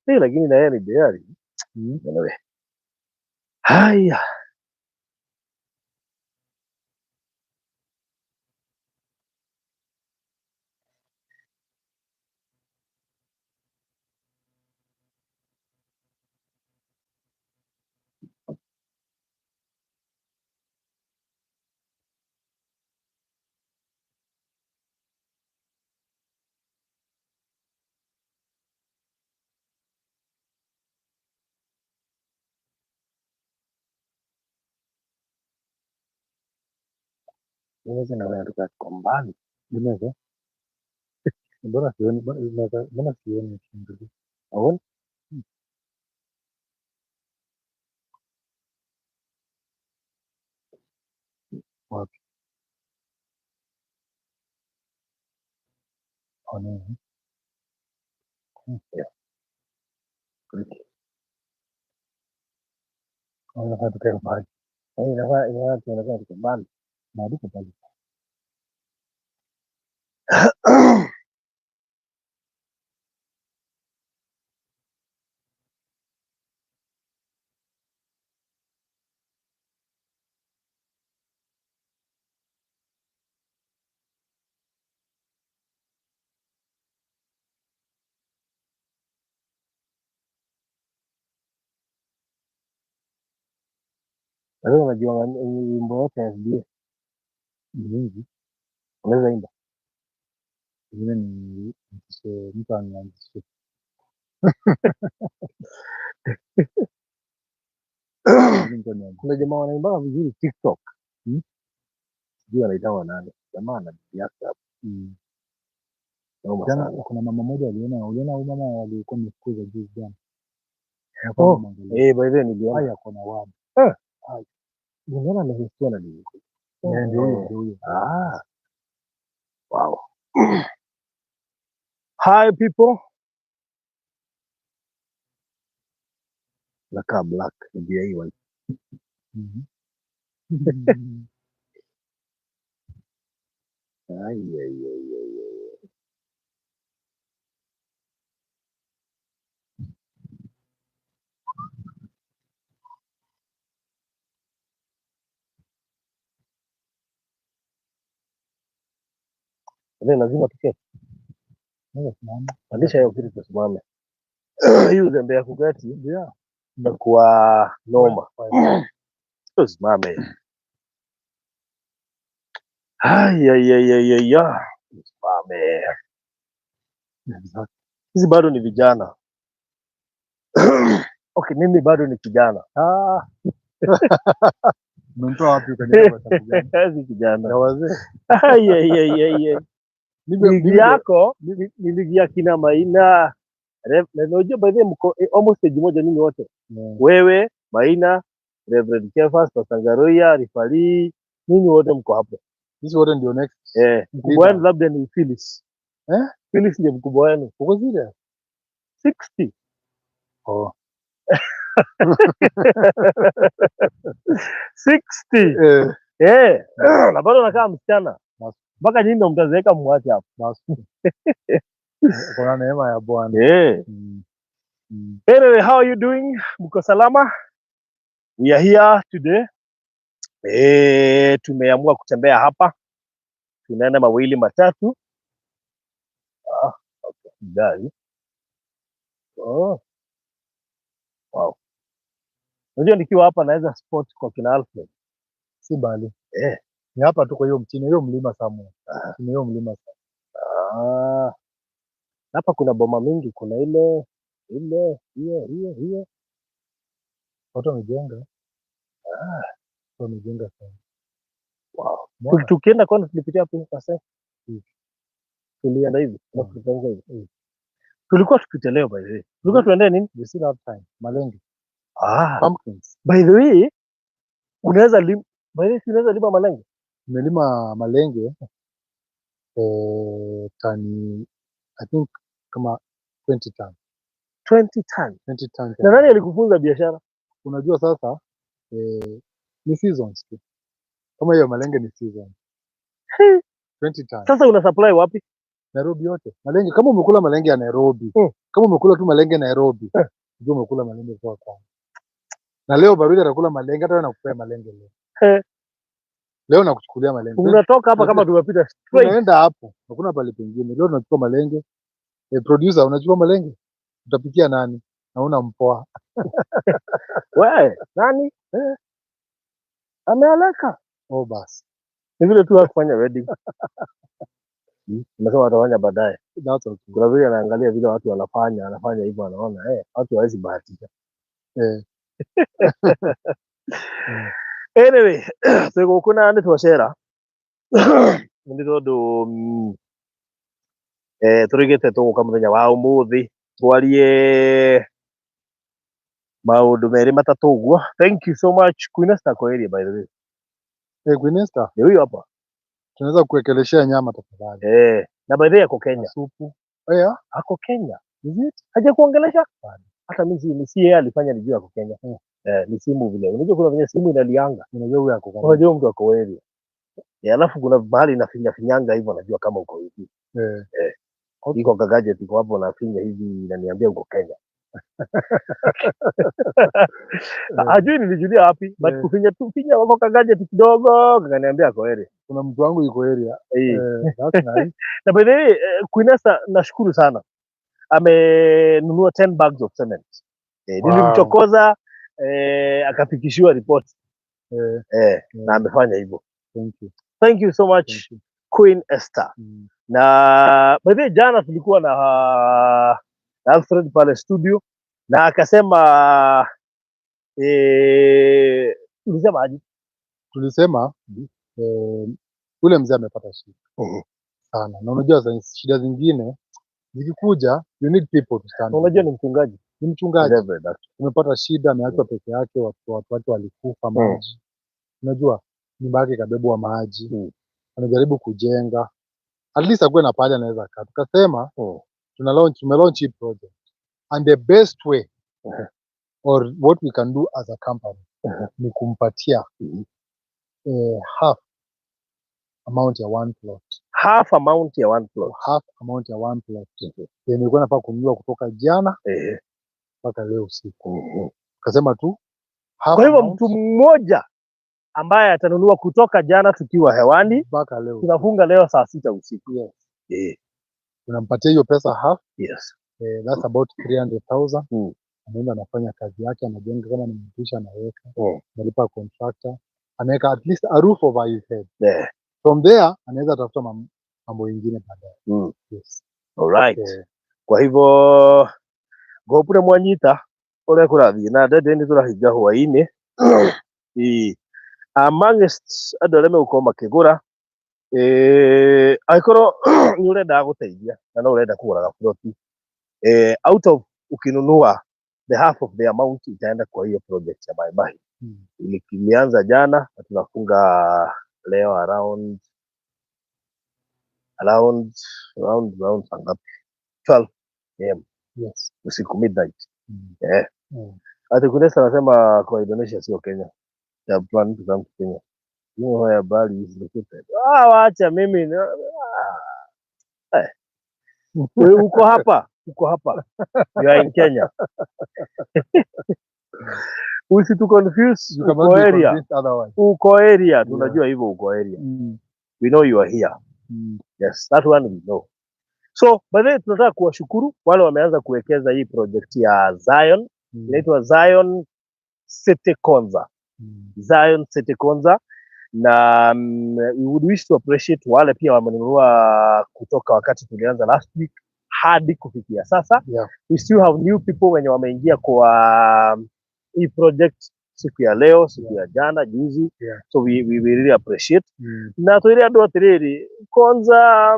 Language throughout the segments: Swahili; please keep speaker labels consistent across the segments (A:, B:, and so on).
A: Eh, lakini na yeye ni beari. Anyway. Haya. Mimi naona tuko mbali.
B: Nimeza. Mbona sioni, mbona sioni ukiangalia?
A: Aone?
B: Wapi? Oh, nini?
A: Yeah. Okay.
B: Oh, inafaa tukae mbali.
A: Eh, inafaa tuonekane tuko mbali.
B: Na tuko mbali.
A: Lakini unajua wimbo yote ya SDA
B: Ni mingi.
A: unaweza imba.
B: Ingine ni mtu anianzishe. Mtu anianzishe.
A: Kuna jamaa wanaimbaga vizuri TikTok. Sijui anaitwa nani. Jamaa ana bibi yake hapo. Noma
B: Jana
A: sana.
B: kuna mama mmoja aliona, uliona huyu mama alikuwa amefukuza juzi jana. Alikuwa
A: Oh,
B: anamwangalia.
A: eh, by the way niliona.
B: Haya, kuna watu.
A: Eh.
B: Haya.
A: Niliona amehisiwa na nini.
B: Eh, ndio huyo, ndio huyo.
A: Ah. Wow. Hi people. Nakaa black ndio hii white. Ai, ai, ai, ai, ai. Then lazima tuketi.
B: Naweza simama.
A: Pandisha hiyo kitu tusimame. Hii uzembe ya kuketi
B: Yeah.
A: itakuwa noma. Tusimame. Ai, ai, ai, ai, ai, ai. Tusimame.
B: Exactly.
A: Sisi bado ni vijana. Okay, mimi bado ni kijana.
B: Ah. Umemtoa wapi ukaniambia kwa sababu gani?
A: Si kijana.
B: Ya wazee.
A: Ai, ai, ai, ai, ai. Ligi yako ni ligi ya kina Maina. Na unajua by the way mko almost age moja nyinyi wote. Wewe, Maina, Reverend Kefas, Pastor Ngaruiya, Rifali, nyinyi wote mko hapo.
B: Sisi wote ndio next.
A: Eh, mkubwa wenu labda ni Phyllis.
B: Eh?
A: Phyllis ndiye mkubwa wenu.
B: Uko serious?
A: 60.
B: Oh.
A: 60.
B: Eh.
A: Eh, na bado anakaa msichana.
B: Basi.
A: Mpaka nyinyi ndio mtazeeka mwache hapo.
B: Basi. Kuna neema ya Bwana.
A: Eh. Anyway, how are you doing? Mko salama? We are here today. Tumeamua kutembea hapa. Tunaenda mawili matatu. Ah, okay. Gari. Oh. Wow. Unajua nikiwa hapa naweza spot kwa kina Alfred.
B: Si bali.
A: Eh.
B: Ni hapa tu kwa hiyo mchini, hiyo mlima somewhere. Ni hiyo mlima.
A: Ah. Hapa kuna boma mingi, kuna ile, ile, hiyo, hiyo, hiyo.
B: Watu wamejenga. Watu wamejenga sana.
A: Wow.
B: Mbona?
A: Tukienda kwanza tulipitia hapo kwa sasa. Tulienda hivi, tulienda hivi. Tulikuwa tupite leo by the way. Tulikuwa tuende nini?
B: We still have time. Malenge.
A: Ah.
B: Pumpkins.
A: By the way, unaweza lima, by the way, unaweza lima malenge?
B: Nimelima malenge, tani, I think kama 20 tons.
A: 20 tons.
B: 20 tons.
A: Na nani alikufunza biashara?
B: Unajua sasa, ni seasons tu. Kama hiyo malenge ni season. 20 tons.
A: Sasa una supply wapi?
B: Nairobi yote. Malenge kama umekula malenge ya Nairobi. Kama umekula tu malenge Nairobi, unajua umekula malenge kutoka kwangu. Na leo Barudi atakula malenge, hata wewe nakupea malenge leo. Leo nakuchukulia malenge.
A: Unatoka hapa kama tumepita straight.
B: Tunaenda hapo. Hakuna pale pengine. Leo tunachukua malenge. Eh, producer unachukua malenge? Utapikia nani? Naona mpoa.
A: We, nani? Amealeka.
B: Oh basi.
A: Ni vile tu hakufanya wedding. Nasema atafanya baadaye.
B: That's okay.
A: Kuna vile anaangalia vile watu wanafanya, anafanya hivyo anaona watu hawezi bahatisha. Anyway, twĩ gũkũ na nĩ twacera nĩ tondũ tũrĩgĩte tũgũka mũthenya wa ũmũthĩ twarie maũndũ merĩ matatũ ũguo. Thank you so much Queen Esther kwa area, by the way.
B: Queen Esther,
A: Ni huyu hapa.
B: Tunaweza kuwekeleshea nyama tafadhali.
A: Na by the way ako Kenya.
B: Na supu. Oh, yeah.
A: Ako Kenya.
B: Is it?
A: Hajakuongelesha? Hata mimi si yeye alifanya nijue ako Kenya. Ni simu vile. Unajua kuna venye simu inalianga.
B: Unajua huyu ako karibu.
A: Unajua mtu ako area. Alafu kuna mahali inafinya finyanga hivyo najua kama uko hivi.
B: Okay.
A: Iko ka gadget iko hapo nafinya hivi inaniambia uko Kenya. Hajui nilijulia wapi, but kufinya tu finya wako ka gadget kidogo kakaniambia ako area.
B: Kuna mtu wangu yuko area. That's nice.
A: Na by the way, Queen Esther nashukuru sana. Amenunua 10 bags of cement.
B: Wow.
A: Nilimchokoza, akafikishiwa report. Na amefanya hivyo.
B: Thank you.
A: Thank you so much.
B: Thank you.
A: Queen Esther. Na by the way, jana tulikuwa na Alfred pale studio na akasema ulisema aje?
B: Tulisema ule mzee amepata shida sana. Na unajua shida zingine zikikuja you need people to stand.
A: Unajua ni mchungaji.
B: Ni mchungaji.
A: Reverend, actually.
B: Amepata shida, ameachwa peke yake, watu wake walikufa maji. Unajua nyumba yake ikabebwa maji. Anajaribu kujenga. At least akuwe na pale anaweza kaa. Tukasema tume launch hii project. And the best way or what we can do as a company ni kumpatia half amount ya one plot.
A: Half amount ya one plot.
B: Half amount ya one plot. Yenye ilikuwa nafaa kununua kutoka jana mpaka leo usiku. Tukasema tu half
A: Kwa hivyo
B: amount
A: mtu mmoja ambaye atanunua kutoka jana tukiwa hewani
B: mpaka leo.
A: Tunafunga leo saa 6 usiku.
B: Yes. Tunampatia hiyo pesa half. That's about 300,000. Anaenda anafanya kazi yake, anajenga kama ni mdirisha anaweka, analipa contractor, anaweka at least a roof over his head. From there anaweza tafuta mambo mengine baadaye. Yes.
A: All right. Kwa hivyo ngopure mwanyita uria kurathie na ndende ni turahinga hwaini. Amongst andu aria megukorwo makigura, angĩkorwo nĩ ũrenda gũteithia na no ũrenda kũgũra gaburoti, out of ukinunua the half of the amount itaenda kwa hiyo project ya Mai Mahiu. Ilianza jana na tunafunga leo around saa ngapi? 12 AM. Usiku, midnight. Ati Kunesa anasema kwa Indonesia sio Kenya. They are planning to come to Kenya. You know where Bali is located. Wacha mimi. Wewe uko hapa, uko hapa. You are in Kenya. Usitu confuse,
B: You
A: uko
B: cannot be
A: area.
B: convinced otherwise.
A: Uko area, tunajua hivyo uko area. We know you are here. Yes, that one we know. So, by the way, tunataka kuwashukuru wale wameanza kuwekeza hii project ya Zion. Inaitwa Zion City Konza. Zion City Konza. Na we would wish to appreciate wale pia wamenunua kutoka wakati tulianza last week hadi kufikia sasa. We still have new people wenye wameingia kwa hii project siku ya leo, siku ya jana, juzi. So we really appreciate. Na twire andu atiriri, Konza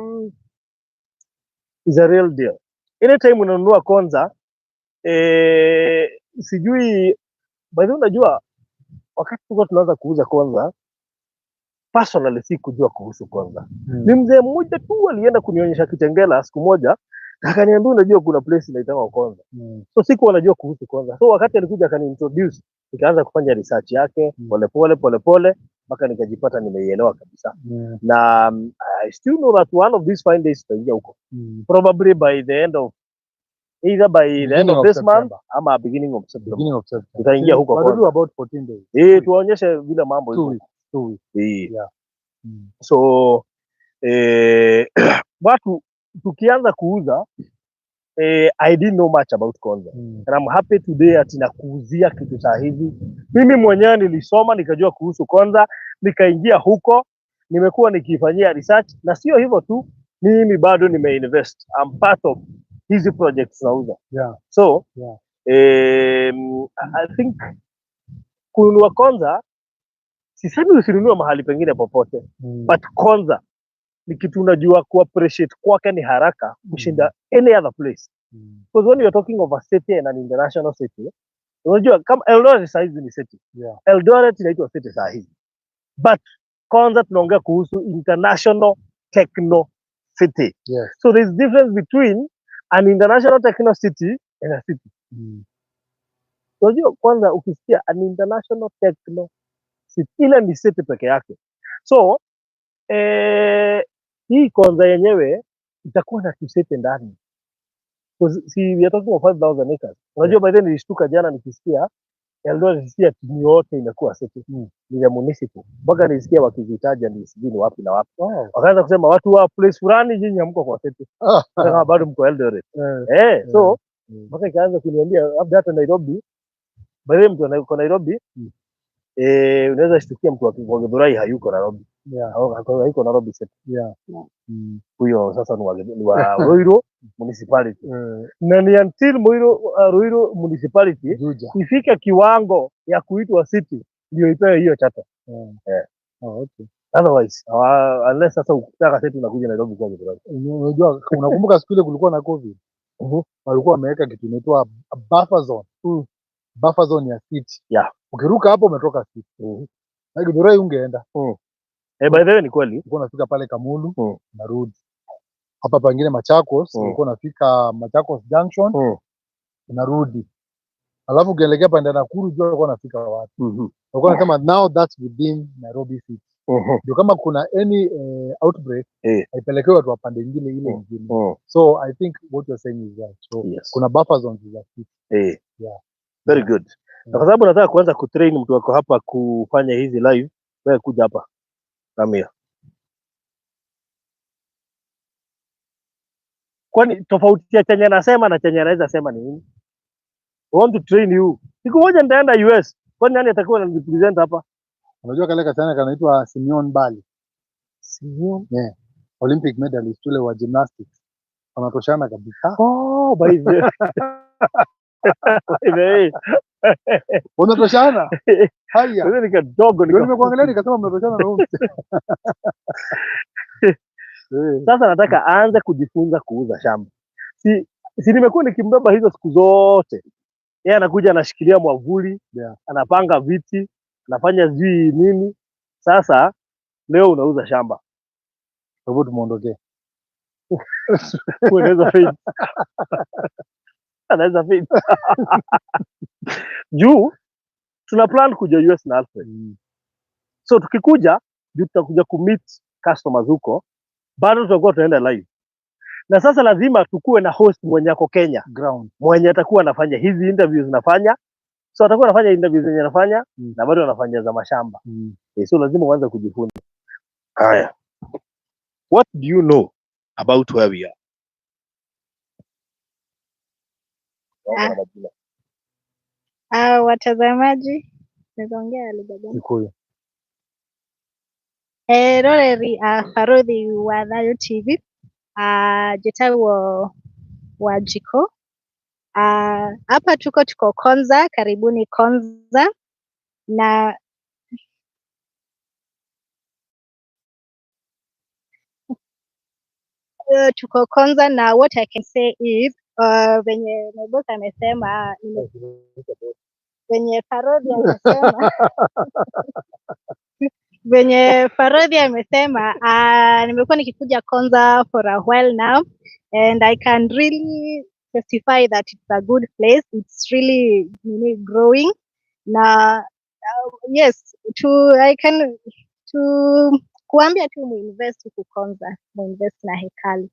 A: is a real deal. Anytime unanunua Konza, sijui, by the way, unajua wakati tulikuwa tunaanza kuuza Konza, personally sikujua kuhusu Konza. Ni mzee mmoja tu alienda kunionyesha Kitengela siku moja, akaniambia unajua kuna place inaitwa Konza. So sikuwa najua kuhusu Konza. So wakati alikuja akaniintroduce, nikaanza kufanya research yake pole pole pole pole. mpaka nikajipata nimeielewa kabisa. Na I still know that one of these fine days tutaingia huko. Probably by the end of either by the end
B: Beginning
A: of
B: of
A: this month
B: September.
A: ama beginning of September.
B: Beginning of September.
A: Tutaingia huko
B: Bado tu
A: kwanza.
B: about 14 days.
A: Eh, tuwaonyeshe vile mambo
B: Two
A: iko.
B: weeks. 2 weeks.
A: Eh.
B: Yeah.
A: So watu tukianza kuuza, I didn't know much about Konza. And I'm happy today ati nakuuzia kitu saa hizi. Mimi mwenyewe nilisoma nikajua kuhusu Konza, nikaingia huko, nimekuwa nikifanyia research, na sio hivyo tu, mimi bado nimeinvest. I'm part of hizi projects nauza. So I think kununua Konza, sisemi usinunue mahali pengine popote, but Konza ni kitu unajua ku appreciate kwake ni haraka kushinda any other place. Because when you're talking of a city and an international city, unajua kama Eldoret saa hizi ni city. Eldoret inaitwa city saa hizi. But Konza tunaongea kuhusu international techno city. So there's difference between an international techno city and a city. Unajua kwanza ukisikia an international techno city, ile ni city peke yake. So hii Konza yenyewe itakuwa na tusete ndani. Because see, we are talking of 5000 acres. Unajua by then nilishtuka jana nikisikia Eldoret si ati ni yote imekuwa city. Ni ya municipal. Mpaka nilisikia wakizitaja ni sijui ni wapi na wapi. Wakaanza kusema watu wa place fulani nyinyi hamko kwa city. Hata kama bado mko Eldoret. So mpaka ikaanza kuniambia labda hata Nairobi, by the way mtu kwa Nairobi, unaweza shtukia mtu wa Githurai hayuko Nairobi. Hayuko Nairobi city. Huyo sasa ni wa Ruiru municipality. Na ni until Ruiru municipality
B: Juja.
A: ifike kiwango ya kuitwa city ndio ipewe hiyo charter.
B: Oh, okay.
A: Otherwise, unless sasa ukitaka city unakuja Nairobi kwa Githurai.
B: Unajua, unakumbuka siku ile kulikuwa na COVID? Walikuwa wameweka kitu inaitwa buffer zone. Buffer zone ya city. Ukiruka hapo umetoka city. Na Githurai ungeenda.
A: By the way ni kweli.
B: Ulikuwa unafika pale Kamulu, unarudi. Hapa pengine Machakos, ulikuwa unafika Machakos Junction, unarudi. Alafu ukielekea pande ya Nakuru, jua ulikuwa unafika wapi. Walikuwa wanasema now that's within Nairobi city. Ndio kama kuna any outbreak, haipelekewi watu wa pande ingine ile ingine. So I think what you're saying is right. So kuna buffer zones za city.
A: Very good. Na kwa sababu nataka kuanza kutrain mtu wako hapa kufanya hizi live, wewe kuja hapa. Come here. Kwani tofauti ya chenye anasema na chenye anaweza sema ni nini? I want to train you. Siku moja nitaenda US. Kwani nani atakuwa ananirepresent hapa?
B: Unajua kale kasichana kanaitwa Simone Biles.
A: Simone.
B: Yeah. Olympic medalist ule wa gymnastics. Wanatoshana kabisa.
A: Oh, by the by the way.
B: Wanatoshana. Haya.
A: Wewe ni kadogo.
B: Ndio nimekuangalia nikasema mnatoshana na huyu msichana.
A: Sasa nataka aanze kujifunza kuuza shamba. Si nimekuwa nikimbeba hizo siku zote. Yeye anakuja anashikilia mwavuli, anapanga viti, anafanya sijui nini. Sasa leo unauza shamba.
B: Kwa hivyo tumuondokee.
A: Anaweza faint. Anaweza faint. Juu tuna plan kuja US na Alfred. So tukikuja, juu tutakuja kumeet customers huko, bado tutakuwa tunaenda live. Na sasa lazima tukuwe na host mwenye ako Kenya,
B: Ground.
A: Mwenye atakuwa anafanya hizi interviews nafanya. So atakuwa anafanya interviews zenye anafanya na bado anafanya za mashamba. So lazima uanze kujifunza. Haya. What do you know about where we are?
C: Ah. Watazamaji, naweza ongea lugha gani?
B: Kikuyu.
C: Eroreri a Baruthi wa Thayu TV, njĩtagwo Wanjikũ. Hapa tuko Konza, karibuni Konza na tuko Konza na what I can say is venye my boss amesema, venye Farodhi amesema, venye Farodhi amesema, nimekuwa nikikuja Konza for a while now and I can really testify that it's a good place. It's really, really growing na Yes, to I can to kuambia tu muinvest huku Konza, muinvest na Hekalu.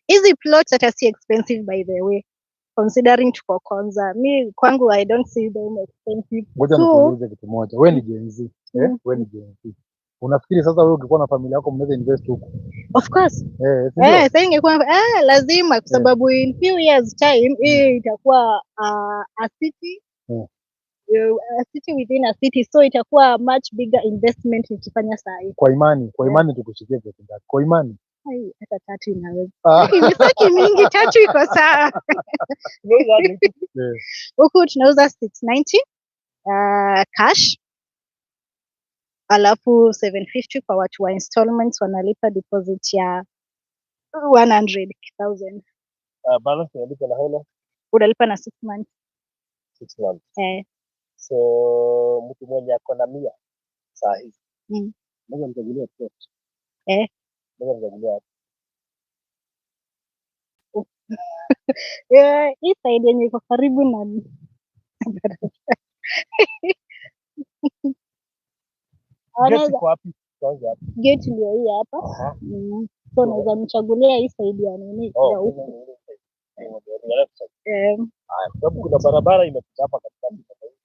C: Hizi plots hata si expensive, by the way, considering tuko Konza. Mi kwangu I don't see them expensive.
B: Ngoja
C: So,
B: nikuulize kitu moja. Wewe ni Gen Z, eh?
C: Mm.
B: Wewe ni Gen Z. Unafikiri sasa wewe ukikuwa na familia yako mnaweza invest huku?
C: Of course.
B: Eh, si ndio?
C: Eh, sasa ingekuwa lazima, kwa sababu in few years time hii itakuwa a city, a city within a city, so itakuwa much bigger investment nikifanya saa hii.
B: Kwa imani tukushikie plot ngapi? Kwa imani.
C: Ai, hata tatu inaweza.
B: Ah,
C: Sitaki mingi, tatu iko sawa.
A: Tunauza aje?
B: Eh,
C: Huku tunauza 690 cash, alafu 750 kwa watu wa installments, wanalipa deposit ya 100,000.
A: Balance unalipa na how long?
C: Unalipa na 6 months.
A: 6 months.
C: Eh.
A: So mtu mwenye ako na 100 saa hizi naweza mchagulia plot.
C: Eh.
A: Naweza mchagulia wapi?
C: Eh, hii side yenye iko karibu na
A: Gate
C: wanaweza
A: iko wapi? Tuanze hapo.
C: Gate ndio hii hapa.
A: Aha.
C: So unaweza mchagulia hii side ya nini,
A: Oh,
C: ya huku.
A: ni left side.
C: Eh,
A: Haya, kwa sababu kuna barabara imepita hapa katikati sasa hivi.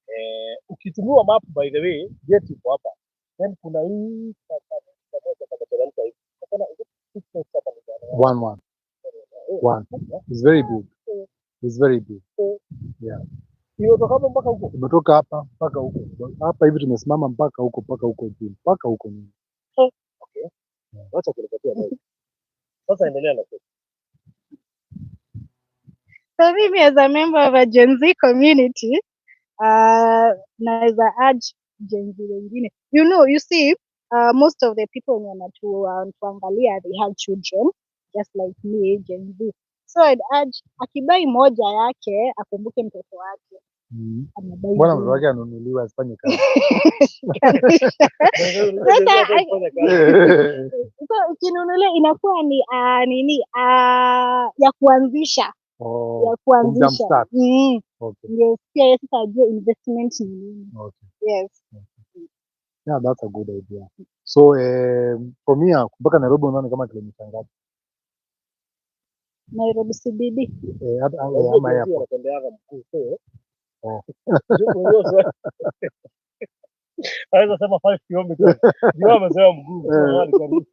A: Eh, ukitumiwa map, by the way, gate iko hapa. Then kuna hii moja kateremka hivi. Kuna is it 6 hapa ni gani?
B: One, one. One. It's very big. It's very big.
A: Imetoka hapo mpaka huko.
B: Umetoka hapa mpaka huko. Hapa hivi tumesimama mpaka huko juu, mpaka huko nyuma.
A: Okay. Wacha kunipatia mic. Sasa endelea na question.
C: So mimi as a member of a Gen Z community, naweza urge Gen Z wengine. You see, most of the people wenye wanatuangalia, they have children, just like me, Gen Z. So I'd urge, akibuy moja yake, akumbuke mtoto wake. Amebuy
B: Mbona
C: mbili.
B: mtoto wake anunuliwe asifanye kazi?
C: Sasa,
A: Fanya kazi.
C: So ukinunulia inakuwa ni nini, ya kuanzisha
B: Oh,
C: ya kuanzisha.
B: Kumjumpstart. Okay.
C: Ndio pia yeye sasa ajue investment ni nini. Yes.
B: Yeah, that's a good idea. So from here mpaka Nairobi unaona kama kilomita ngapi?
C: Nairobi CBD.
B: Eh, hata
A: Unajua
B: ama
A: Gen Z
B: airport.
A: wanatembeaga mguu, so
B: Oh.
A: Unajua anaweza sema 5 kilometers. Ndio amesema mguu. So ni karibu.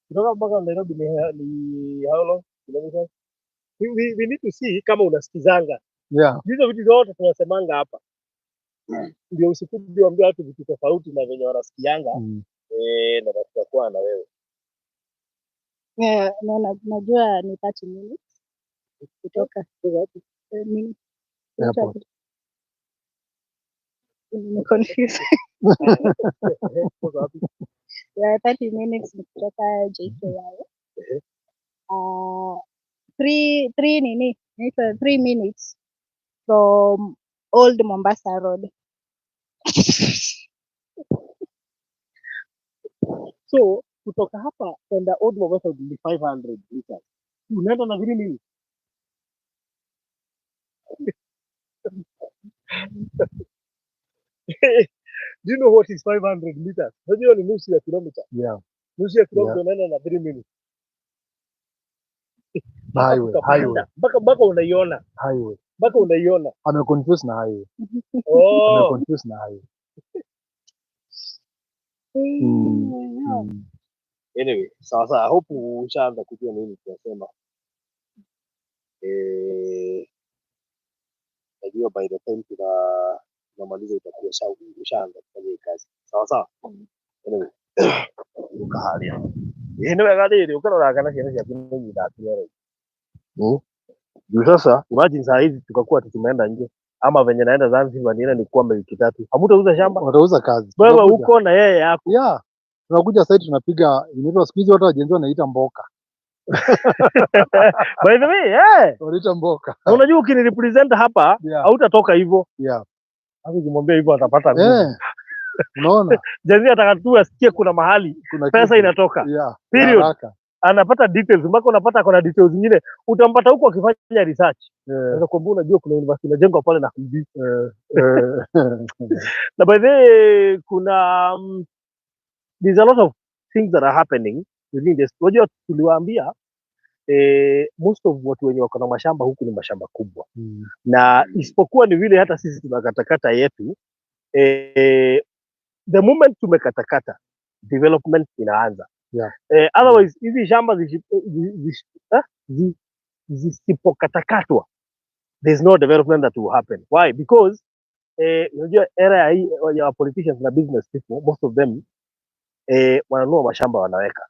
A: Kutoka mpaka Nairobi ni how long kilometers? We need to see kama unasikizanga. Hizo vitu zote tunasemanga hapa. Ndio usikuje uambie watu vitu tofauti na venye wanasikianga, eh, na tutakuwa na wewe.
C: Yeah, no, najua ni 30 minutes kutoka nini?
B: Airport.
C: Nimeconfuse.
A: Kutoka wapi?
C: Yeah, 30 minutes ni kutoka JKIA. Three nini? Inaitwa 3 minutes from Old Mombasa Road.
A: So kutoka hapa kwenda Old Mombasa ni 500 meters. Unaenda na 3 minutes. Do you know what is 500 meters? Unajua ni nusu ya kilomita.
B: Yeah.
A: Nusu ya kilomita unaenda na 3 minutes.
B: Na highway,
A: Ukapanda,
B: highway,
A: mpaka unaiona,
B: highway.
A: Mpaka unaiona.
B: Ame confuse na highway.
A: Oh,
B: Ame confuse na highway.
A: Anyway, sasa I hope ushaanza kujua nini tunasema. Eh, najua by the time tunamaliza utakuwa ushaanza kufanya hii kazi. Sawa sawa. Anyway, ukaharia. Ĩ nĩ wega rĩrĩ ũkĩrora kana ciana ciaku nĩ nyithakire rĩ. Juu sasa imagine saa hizi tukakuwa ati tumeenda nje ama venye naenda Zanzibar niende nikuame wiki 3. Hamutauza shamba?
B: Watauza kazi.
A: Wewe
B: Tunakuja.
A: uko na yeye yako.
B: Yeah. Tunakuja sasa tunapiga, inaitwa siku hizi watu wa Gen Z wanaita mboka.
A: By the way, eh.
B: Wanaita mboka.
A: Na unajua ukinirepresent hapa hautatoka hivyo. Sasa ukimwambia hivyo atapata nguvu.
B: Eh. Unaona?
A: Gen Z ataka tu asikie kuna mahali
B: Kuna
A: pesa
B: kitu.
A: inatoka.
B: Yeah.
A: Period.
B: Haraka.
A: Anapata details mpaka unapata kuna details zingine utampata huko akifanya research.
B: Eh,
A: Anaweza kuambia, unajua kuna university inajengwa pale na hujui.
B: Eh,
A: Na by the way, kuna there's a lot of things that are happening within this. Unajua tuliwaambia, most of watu wenye wako na mashamba huku ni mashamba kubwa, na isipokuwa ni vile hata sisi tunakatakata yetu. The moment tumekatakata, development inaanza. Otherwise hizi shamba zisipokatakatwa, there's no development that will happen. Why? Because unajua era ya hii ya politicians na business people, most of them wananunua mashamba, wanaweka.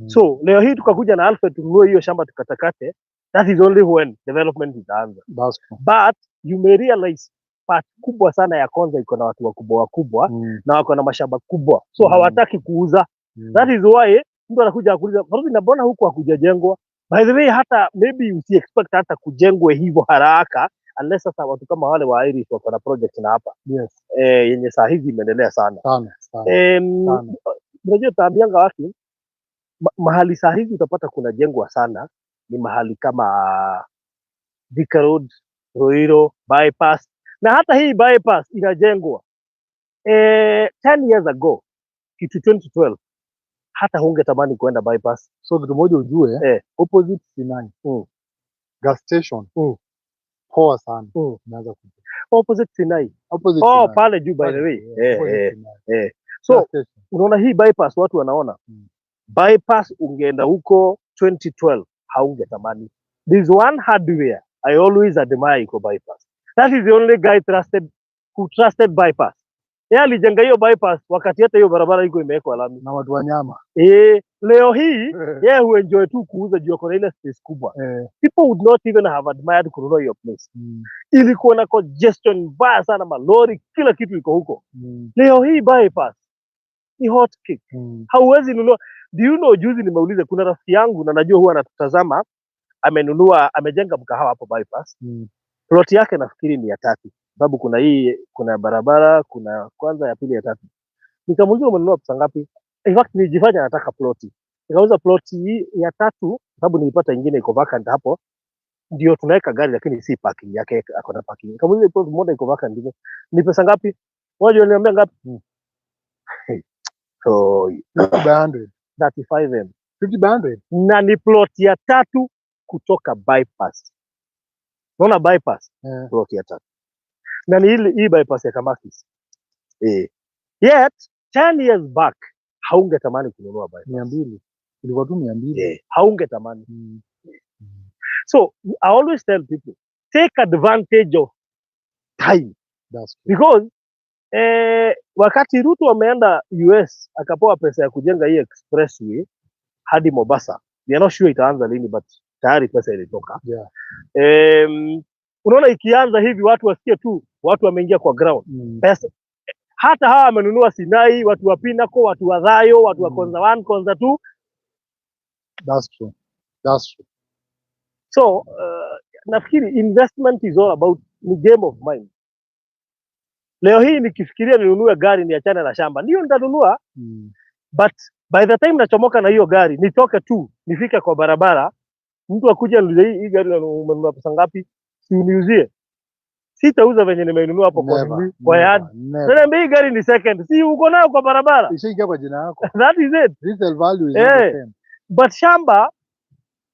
A: So leo hii tukakuja na Alfred tununue hiyo shamba tukatakate, that is only when development itaanza.
B: That's true.
A: But you may realize part kubwa sana ya Konza iko na watu wakubwa wakubwa na wako na mashamba kubwa, so hawataki kuuza. That is why mtu anakuja akuuliza, "Faruzi, na mbona huku hakujajengwa?" By the way, hata maybe usi expect hata kujengwe hivyo haraka unless sasa watu kama wale wa Irish wako na project na hapa yenye saa hizi imeendelea sana.
B: Sana sana. Sana.
A: Unajua taambianga watu mahali saa hizi utapata kunajengwa sana ni mahali kama Thika Road, Ruiru, bypass, na hata hii bypass inajengwa. 10 years ago, kitu 2012, hata hungetamani kuenda bypass.
B: So kitu moja ujue, opposite Sinai gas station poa sana inaanza kuja.
A: Opposite Sinai?
B: Opposite
A: Oh,
B: Sinai.
A: pale juu, by the way.
B: Yeah, opposite Sinai.
A: So
B: Gas station.
A: Unaona hii bypass watu wanaona, bypass ungeenda huko 2012 haungetamani. There's one hardware I always admire iko bypass. That is the only guy trusted who trusted bypass. Yeye alijenga hiyo bypass wakati hata hiyo barabara iko imewekwa lami.
B: Na watu wa nyama.
A: Leo hii yeye huenjoy tu kuuza juu ako na ile space kubwa. People would not even have admired kununua hiyo place. Ilikuwa na congestion mbaya sana, malori, kila kitu iko huko. Leo hii bypass ni hot cake, hauwezi nunua. Do you know, juzi nimeuliza, kuna rafiki yangu na najua huwa anatutazama, amenunua, amejenga mkahawa hapo bypass. Plot yake nafikiri ni ya tatu, sababu kuna hii, kuna barabara, kuna kwanza, ya pili, ya tatu. Nikamuuliza, "Umenunua pesa ngapi?" In fact nilijifanya nataka ploti, nikauza ploti hii ya tatu sababu nilipata ingine iko vacant hapo, ndio tunaweka gari lakini si parking yake, ako na parking. Nikamuuliza, "Plot moja iko vacant hivyo ni pesa ngapi?" Unajua aliniambia ngapi? So
B: 50 by 100.
A: 35 M.
B: 50 by 100.
A: Na ni plot ya tatu kutoka bypass. Unaona bypass?
B: Eh.
A: Plot ya tatu, na ni ile hii bypass ya Kamakis. Yet 10 years back haungetamani kununua bypass.
B: 200. Ilikuwa tu 200.
A: Haungetamani. So I always tell people, take advantage of time
B: That's true.
A: because wakati Ruto ameenda US akapewa pesa ya kujenga hii expressway hadi Mombasa, we are not sure itaanza lini, but tayari pesa ilitoka. Unaona ikianza hivi watu wasikie tu watu wameingia kwa ground, pesa hata hawa wamenunua Sinai, watu wa Pinnacle, watu wa Dhayo, watu wa Konza 1, Konza 2.
B: That's true. That's true.
A: So nafikiri investment is all about, ni game of mind. Leo hii nikifikiria ninunue gari niachane na shamba, ndio nitanunua, but by the time nachomoka na hiyo gari, nitoke tu nifike kwa barabara, mtu akuja aniulize, Hii gari umenunua pesa ngapi? Si uniuzie?" Sitauza venye nimeinunua hapo kwa
B: Never,
A: nini, kwa yard.
B: Never, never.
A: Niambia, "Hii gari ni second, si uko nayo kwa barabara?"
B: Ishaingia kwa jina yako.
A: That is it.
B: Resale value is not the same.
A: But shamba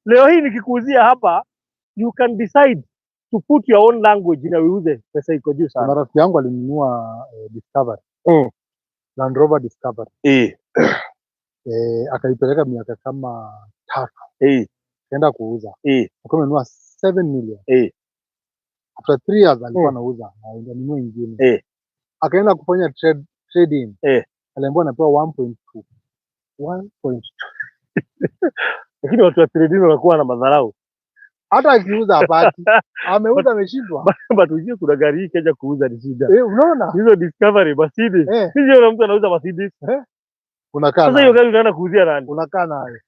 A: leo hii nikikuuzia hapa, you can decide to put your own language na uiuze pesa iko juu
B: Kuna
A: sana.
B: rafiki yangu alinunua Discovery. Land Rover Discovery. Akaipeleka miaka kama 3. Akaenda kuuza. Alikuwa amenunua 7 million. After 3 years alikuwa anauza na anunue ingine. Akaenda kufanya trade in. Aliambiwa anapewa 1.2.
A: 1.2. Lakini watu wa trading wanakuwa na madharau.
B: Hata akiuza hapati. Ameuza, ameshindwa.
A: But ujue kuna gari hii Kenya kuuza ni shida.
B: Unaona?
A: Hizo Discovery, Mercedes. Sisi mtu anauza Mercedes.
B: Unakaa
A: Sasa hiyo
B: nayo.
A: gari unaenda kuuzia nani?
B: Unakaa nayo.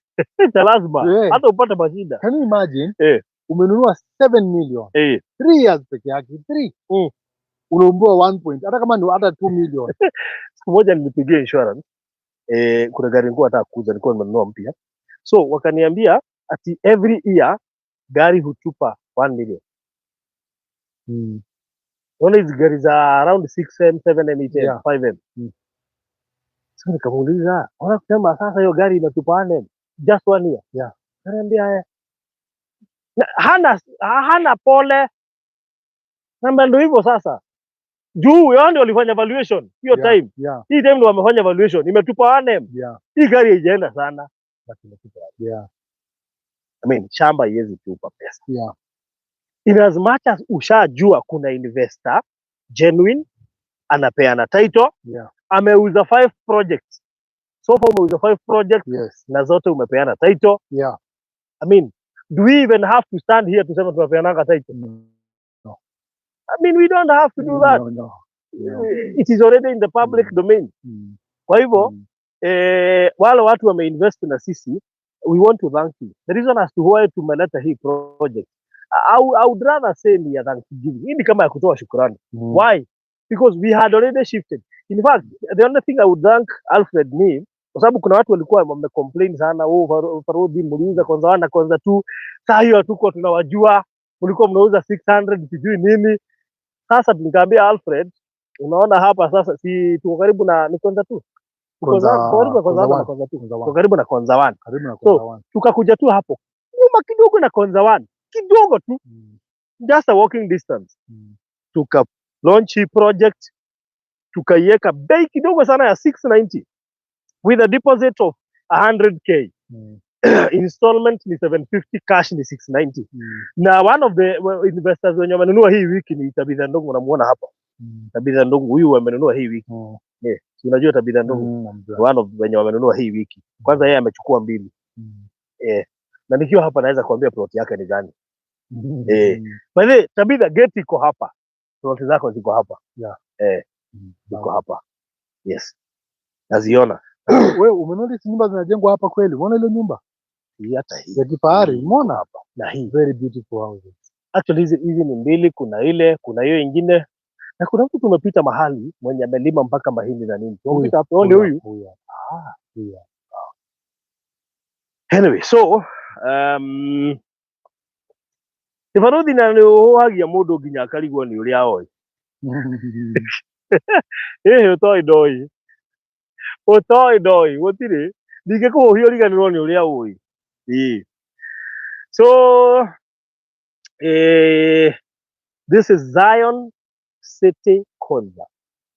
A: Cha lazima hata upate mashida.
B: Can you imagine?
A: Eh.
B: Umenunua 7 million. 3 years peke yake. 3. Unaambiwa 1 point. Hata kama ni hata 2 million.
A: Siku moja nilipigia insurance. Kuna gari nilikuwa nataka kuuza, nilikuwa nimenunua mpya. So wakaniambia ati every year gari hutupa 1 million. Unaona hizi gari za around 6M, 7M, 8M, 5M. So nikamuuliza, ona kusema sasa hiyo gari inatupa 1M just one year. Akaniambia na, hana pole. Namba ndio hivyo sasa. Juu wao ndio walifanya valuation hiyo time. Hii time ndio wamefanya valuation. Imetupa 1M. Hii gari haijaenda sana. But imetupa. I mean, shamba haiwezi tupa pesa. In as much as ushajua kuna investor genuine anapeana title, ameuza five projects. So far umeuza five projects na zote umepeana title. I mean, do we even have to stand here tuseme tunapeananga title?
B: No.
A: I mean, we don't have to do that.
B: No.
A: It is already in the public domain. Kwa hivyo wale watu wameinvest na sisi, we want to thank you. The reason as to why tumeleta hii project, I would rather say ni ya thanksgiving. Hii ni kama ya kutoa shukrani. Why? Because we had already shifted. In fact, the only thing I would thank Alfred ni kwa sababu kuna watu walikuwa wamecomplain sana, oh, Farudi mliuza Konza 1 na Konza 2, saa hiyo hatukuwa tunawajua, mlikuwa mnauza 600 sijui nini. Sasa nikaambia Alfred, unaona hapa sasa si tuko karibu na ni Konza 2? Tuko karibu na Konza
B: Konza
A: 1 na
B: one.
A: Konza 2.
B: Konza
A: Tuko
B: one.
A: karibu na Konza 1.
B: Karibu na
A: So
B: Konza one.
A: tukakuja tu hapo nyuma kidogo na Konza 1 kidogo tu, just a walking distance. Tuka launch hii project, tukaiweka bei kidogo sana ya 690 with a deposit of 100K. Installment ni 750, cash ni 690. Na one of the, well, investors wenye wamenunua hii wiki ni Tabitha Ndungu, unamuona hapa. Tabitha Ndungu huyu amenunua hii wiki. Yeah. Si unajua Tabitha Ndungu?
B: Namjua.
A: One of wenye wamenunua hii wiki. Kwanza yeye amechukua mbili. Eh. Na nikiwa hapa naweza kuambia plot yake ni gani. Eh. By the way, Tabitha, gate iko hapa. Plot zako ziko hapa. Eh, ziko hapa. Yes. Naziona.
B: Wewe umenotice nyumba zinajengwa hapa kweli? Umeona ile nyumba
A: Hii hata hii.
B: ya kifahari? Umeona?
A: Hapa. Na hii.
B: Very beautiful houses.
A: Actually hizi ni mbili, kuna ile, kuna hiyo ingine. Na kuna mtu tumepita mahali mwenye amelima mpaka mahindi na nini. Tumepita hapo, oh, ndio huyu.
B: Huyu.
A: Ah.
B: Huyu.
A: Anyway, so Ibaruthi na nĩ ũhũhagia mũndũ nginya akarigwo nĩ ũrĩa oĩ. Ĩhĩ, ũtoĩ ndoĩ. Ũtoĩ ndoĩ, gũtirĩ. Ndingĩkũhũhia ũriganĩrwo nĩ ũrĩa ũĩ. Ĩĩ. So, this is Zion City Konza.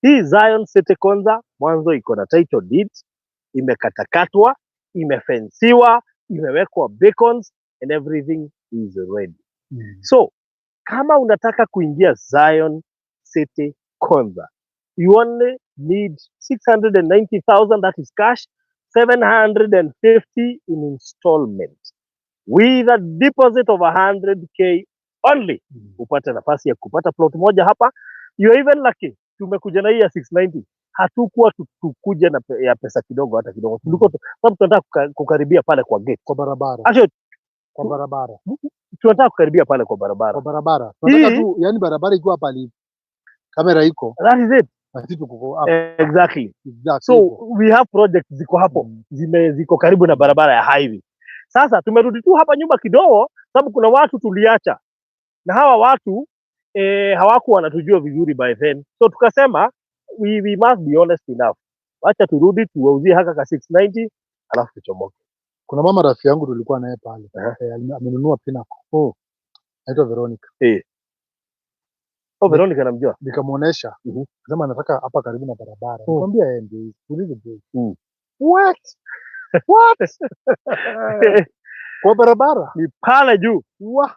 A: Hii Zion City Konza mwanzo iko na title deeds, imekatakatwa, imefensiwa, imewekwa beacons and everything is ready. So, kama unataka kuingia Zion City Konza, you only need 690,000, that is cash, 750 in installment with a deposit of 100K only. Upate nafasi ya kupata plot moja hapa. You are even lucky. Tumekuja na hii ya 690. Hatukuwa tukuja na ya pesa kidogo hata kidogo. Tulikuwa sababu tunataka kukaribia pale kwa gate.
B: Kwa barabara.
A: Actually,
B: Kwa barabara.
A: tunataka kukaribia pale kwa barabara.
B: Kwa barabara. Tunataka
A: Hii
B: tu, yani barabara ikiwa pale kamera iko
A: that is it.
B: na sisi tuko hapa.
A: Exactly.
B: Exactly.
A: So
B: hivyo.
A: we have projects ziko hapo, ziko karibu na barabara ya highway. Sasa tumerudi tu hapa nyuma kidogo, sababu kuna watu tuliacha na hawa watu hawakuwa wanatujua vizuri by then, so tukasema we must be honest enough, wacha turudi tuwauzie haka ka 690 alafu tuchomoke.
B: Kuna mama rafiki yangu tulikuwa naye pale.
A: Aha.
B: Eh, amenunua Pinnacle. Anaitwa Veronica.
A: Oh, Veronica namjua.
B: Nikamuonesha. Akasema anataka hapa karibu na barabara. Nikamwambia yeye ndio hizi. Tuulize bei. What? What? Kwa barabara?
A: Ni pale juu,
B: Wah,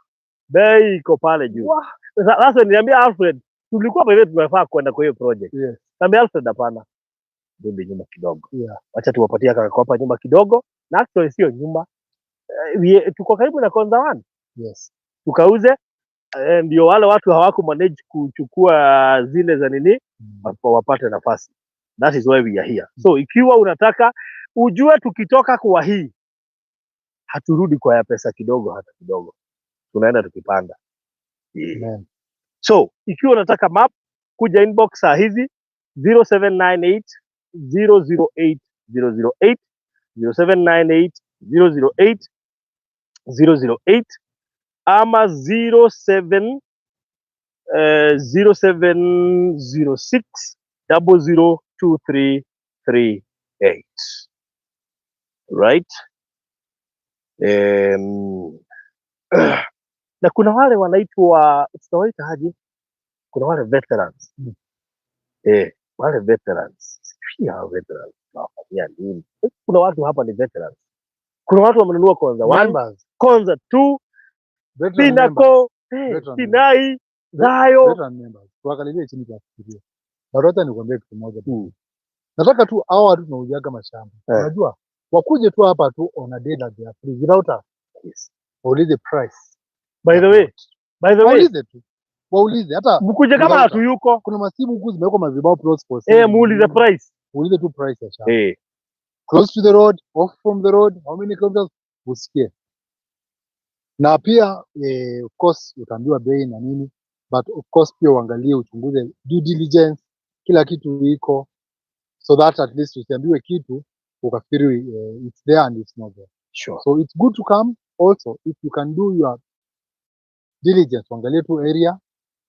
A: bei iko pale juu.
B: wah.
A: Sasa niliambia Alfred, tulikuwa by the way tunafaa kwenda kwa hiyo project. Niambia Alfred, hapana, rudi nyuma kidogo. Wacha tuwapatie haka hapa nyuma kidogo, na actually sio nyuma. Tuko karibu na Konza One. Tukauze, ndio wale watu hawaku manage kuchukua zile za nini, wapate nafasi. That is why we are here. So ikiwa unataka ujue, tukitoka kwa hii haturudi kwa ya pesa kidogo hata kidogo, tunaenda tukipanda. Yeah.
B: Amen.
A: So ikiwa unataka map, kuja inbox saa hizi 0798 008 008, 0798 008 008 ama 07 0706 002338, right? Na kuna wale wanaitwa, tunawaita aje? Kuna wale veterans. Wale veterans, sijui hao veterans tunawafanyia nini? Kuna watu hapa ni veterans, kuna watu wamenunua Konza one,
B: Members.
A: Konza two,
B: Veteran members.
A: Pinnacle,
B: Veteran.
A: Sinai, Zayo.
B: Veteran members. Tuangalilie chini tuwafikirie. Bado hata nikwambie kitu moja. Nataka tu hao watu tunauziaga mashamba. Unajua wakuje tu hapa tu on a day that they are free without us. Waulize price.
A: By the way,
B: Waulize tu. Waulize hata
A: mkuje kama
B: without us.
A: Hatuyuko.
B: Kuna masimu huku zimewekwa mazibao, plots for sale.
A: Muulize price.
B: Uulize tu price ya shamba. Close to the road, off from the road, how many kilometers, usikie. Na pia of course utaambiwa bei na nini, but of course pia uangalie, uchunguze, due diligence, kila kitu iko, so that at least usiambiwe kitu ukafikiri it's there and it's not there. So it's good to come also if you can do your diligence, uangalie tu area,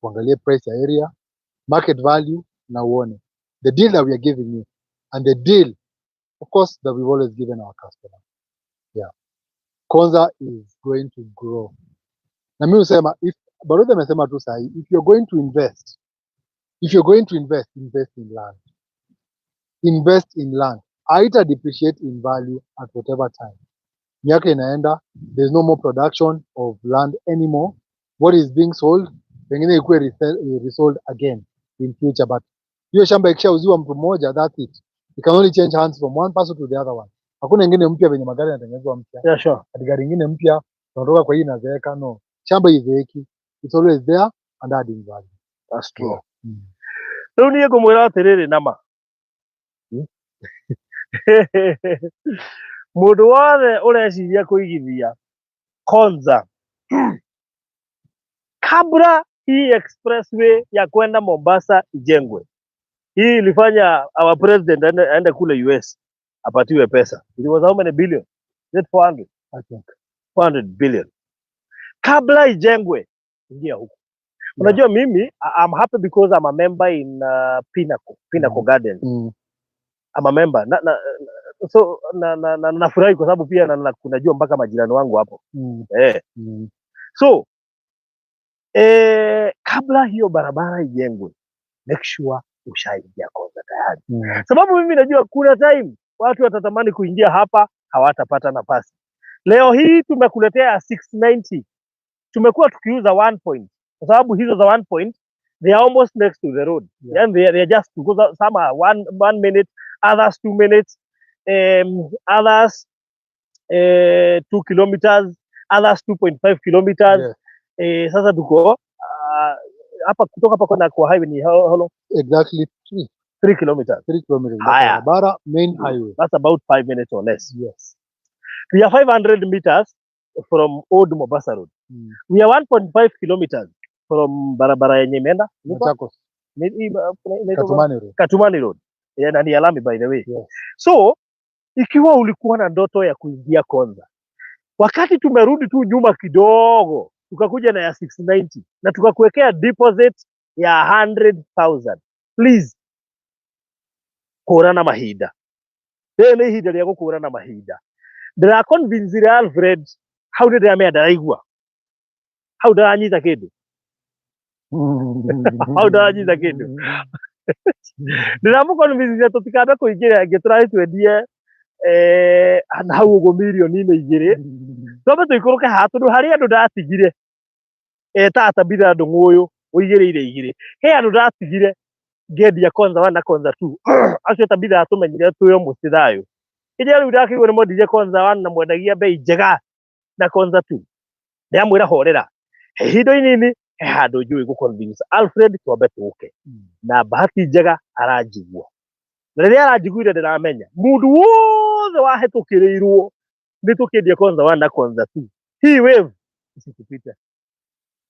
B: uangalie price ya area, market value, na uone the deal that we are giving you and the deal, of course, that we've always given our customer. Yeah. Konza is going to grow. Na mimi husema, if Baruthi amesema tu sahi, if you're going to invest, if you're going to invest, invest in land. Invest in land. Haita depreciate in value at whatever time. Miaka inaenda, there's no more production of land anymore. What is being sold, pengine ikuwe resold again in future, but hiyo shamba ikishauziwa mtu mmoja, that's it. It can only change hands from one person to the other one. Hakuna ingine mpya venye magari yanatengenezwa mpya. Ati gari ingine mpya tunatoka kwa hii inazeeka. No, shamba izeeki. It's always there and adding value.
A: That's true.
B: Yeah.
A: Rĩu niĩ ngũmwĩra atĩrĩrĩ, nama mũndũ wothe ũreciria kũigithia Konza kabla hii expressway ya kwenda Mombasa ijengwe, hii ilifanya our president aende kule US apatiwe pesa. It was how many billion? Is it 400?
B: I think.
A: 400 billion. Kabla ijengwe, ingia huku. Unajua mimi I'm happy because I'm a member in Pinnacle Gardens. I'm a member. Na, so na, na, na, nafurahi kwa sababu pia kunajua mpaka majirani wangu hapo. So kabla hiyo barabara ijengwe, make sure ushaingia Konza tayari. Sababu mimi najua kuna time watu watatamani kuingia hapa, hawatapata nafasi. Leo hii tumekuletea 690. Tumekuwa tukiuza 1 point kwa sababu hizo za 1 point, they are almost next to the road. And they are just, because some are one minute, others 2 minutes, others 2 kilometers, others 2.5 kilometers. Sasa tuko hapa, kutoka hapa kwenda kwa highway ni how long?
B: Exactly three,
A: 3 kilometers.
B: 3 kilometers.
A: Haya.
B: Barabara, main highway.
A: That's about 5 minutes or less.
B: Yes.
A: We are 500 meters from Old Mombasa Road. We are 1.5 kilometers from barabara yenye imeenda
B: Machakos.
A: Inaitwa
B: Katumani Road.
A: Katumani Road. Yeah, na ni ya lami, by the way.
B: Yes.
A: So ikiwa ulikuwa na ndoto ya kuingia Konza, wakati tumerudi tu nyuma kidogo, tukakuja na ya 690 na tukakuwekea deposit ya 100,000. Please, kũrana mahinda. Rĩrĩ nĩ ihinda rĩa gũkũrana mahinda. Ndĩraconvincire Alfred hau, nĩ ndĩramenya ndaraigua hau, ndaranyita kĩndũ hau, ndaranyita kĩndũ. Ndĩramũconvincire tũtikambe kũingĩra ĩngĩ, tũrathiĩ twendie na hau ũguo mirioni-inĩ 2, twambe tũikũrũke haha, tondũ harĩ andũ ndatigire tata Tabitha Ndũng'ũ ũyũ ũigĩrĩire igĩrĩ, he andũ ndatigire ngĩendia Konza 1 na Konza 2. Acio Tabitha atũmenyire twĩ o mũciĩ thayũ. Hĩndĩ ĩrĩa rĩu ndakĩigua nĩ mwendirie Konza 1 na mwendagia bei njega na Konza 2, ndĩramwĩra horera, he ihinda inini, he handũ njũĩ gũ-convince Alfred twambe tũke. Na bahati njega aranjigua, na rĩrĩa aranjiguire, ndĩramenya mũndũ wothe wahĩtũkĩrĩirwo nĩ tũkĩendia Konza 1 na Konza 2, hii wave isikupite.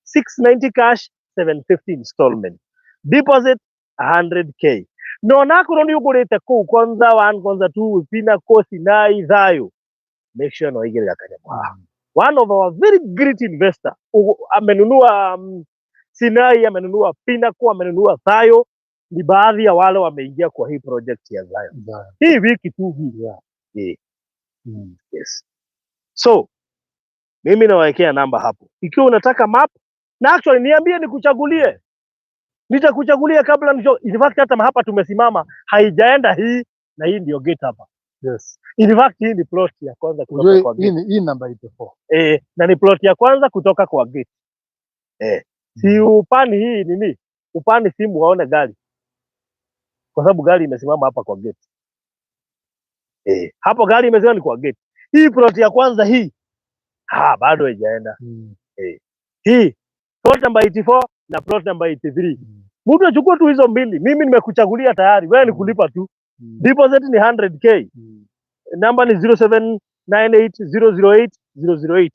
A: 690 cash, 750 installment, deposit 100K. No onakorwo nĩ ũgũrĩte kũu Konza 1, Konza 2, Pinnacle, Sinai, Thayo. Make sure no kanyamũ. One of our very great investor amenunua Sinai, amenunua Pinnacle, amenunua Thayo, ni baadhi ya wale wameingia kwa hii project ya Zion.
B: Zion.
A: Hii wiki tu hii.
B: Yeah.
A: Eh, yes. So mimi nawawekea namba hapo. Ikiwa unataka map na actually niambie nikuchagulie. Nitakuchagulia kabla nisho. In fact hata hapa tumesimama haijaenda hii na hii ndio gate hapa.
B: Yes.
A: In fact hii ni plot ya kwanza kutoka
B: Ujue
A: kwa
B: hii
A: gate.
B: ni hii namba 84.
A: Eh, na ni plot ya kwanza kutoka kwa gate. Eh, si upani hii nini? Upani simu waone gari. Kwa sababu gari imesimama hapa kwa gate. Eh, hapo gari imesimama ni kwa gate. Hii plot ya kwanza hii bado haijaenda. Hii plot number 84 na plot number 83. Mtu achukue tu hizo mbili. Mimi nimekuchagulia tayari. Wewe ni kulipa tu. Deposit ni 100K. Namba ni 0798008008.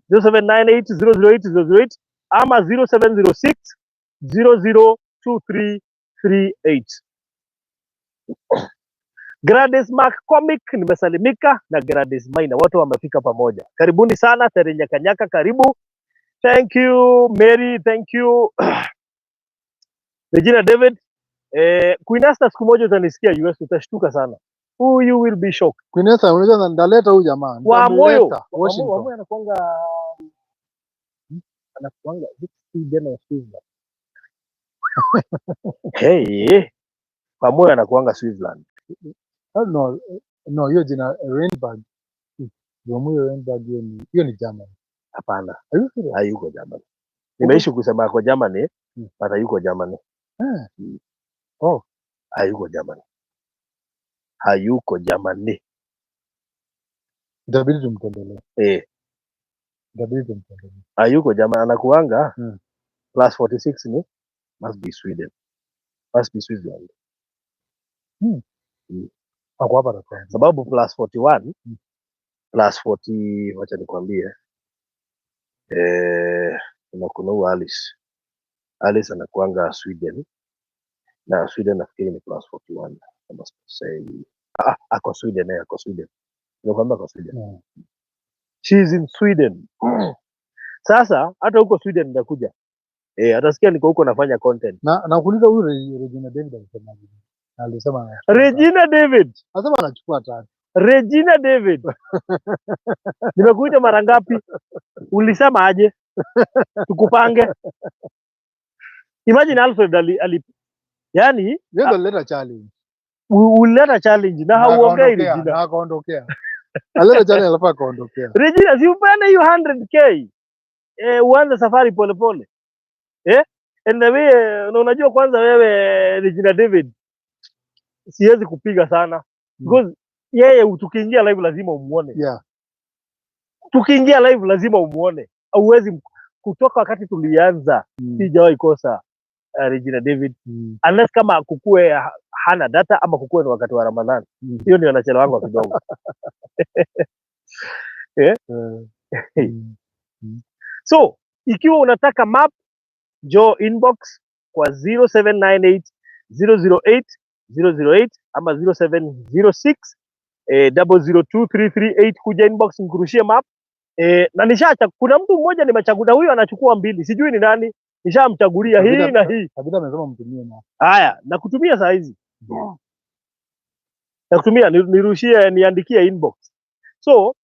A: 0798008008 ama 0706 002338. Gladys McCormick nimesalimika na Gladys Maina, wote wamefika pamoja. Karibuni sana Tere Nyakanyaka, karibu. Thank you Mary, thank you Regina David. Queen Esther, siku moja utanisikia US, utashtuka sana. Oh, you will be shocked.
B: Queen Esther, unajua ndaleta huyu jamaa.
A: Wa moyo.
B: Nitamleta Washington.
A: Wa moyo anakuanga Sweden au Switzerland. Hey, wa moyo anakuanga Switzerland.
B: Oh, no, no, hiyo jina Reinberg. Wamuyo Reinberg, hiyo ni German.
A: Hapana,
B: Are you serious?
A: Hayuko Germany. Nimeishi kusema ako Germany, but hayuko Germany.
B: Eh. Oh,
A: Hayuko Germany. Hayuko Germany.
B: Itabidi tumtembelee.
A: Eh,
B: Itabidi tumtembelee.
A: Hayuko Germany, anakuanga plus 46 ni must be Sweden. Must be Switzerland.
B: Ako hapa atakwambia.
A: Sababu plus 41 plus 40, wacha nikwambie. Eh, kuna huyu Alice. Alice anakuanga Sweden. Na Sweden nafikiri ni plus 41 kama sikosei. Ah, ako Sweden, eh, ako Sweden. Nimekwambia ako Sweden. She's in Sweden. Sasa hata huko Sweden nitakuja. Eh, atasikia niko huko nafanya content.
B: Na nakuuliza huyu Regina David alisemaje? Na alisema anachukua tatu.
A: Regina David.
B: Anasema anachukua tatu.
A: Regina David. Nimekuita mara ngapi? Ulisema aje? Tukupange. Imagine Alfred ali yani
B: Yeye ndo alileta challenge.
A: Ulileta challenge na
B: Na
A: hauongei
B: akaondokea,
A: Regina.
B: na akaondokea. Alileta challenge alafu akaondokea.
A: Regina, si upeane hiyo 100K. Eh, uanze safari polepole. Eh? And the way, na unajua kwanza wewe Regina David siwezi kupiga sana because yeye tukiingia live lazima umuone. Tukiingia live lazima umuone. Hauwezi kutoka wakati tulianza sijawahi kosa Regina David unless kama kukue hana data ama kukue ni wakati wa Ramadhani. Hiyo ndio anachelewanga kidogo. Eh? So, ikiwa unataka map, njoo inbox kwa 0798 008 008 ama 0706 002338, kuja inbox nikurushie map. Na nishacha kuna mtu mmoja nimechagua, huyo anachukua mbili, sijui ni nani, nishamchagulia hii na hii.
B: Kabila amesema mtumie na
A: Haya, nakutumia saa hizi. Nakutumia, nirushie, niandikie inbox. So,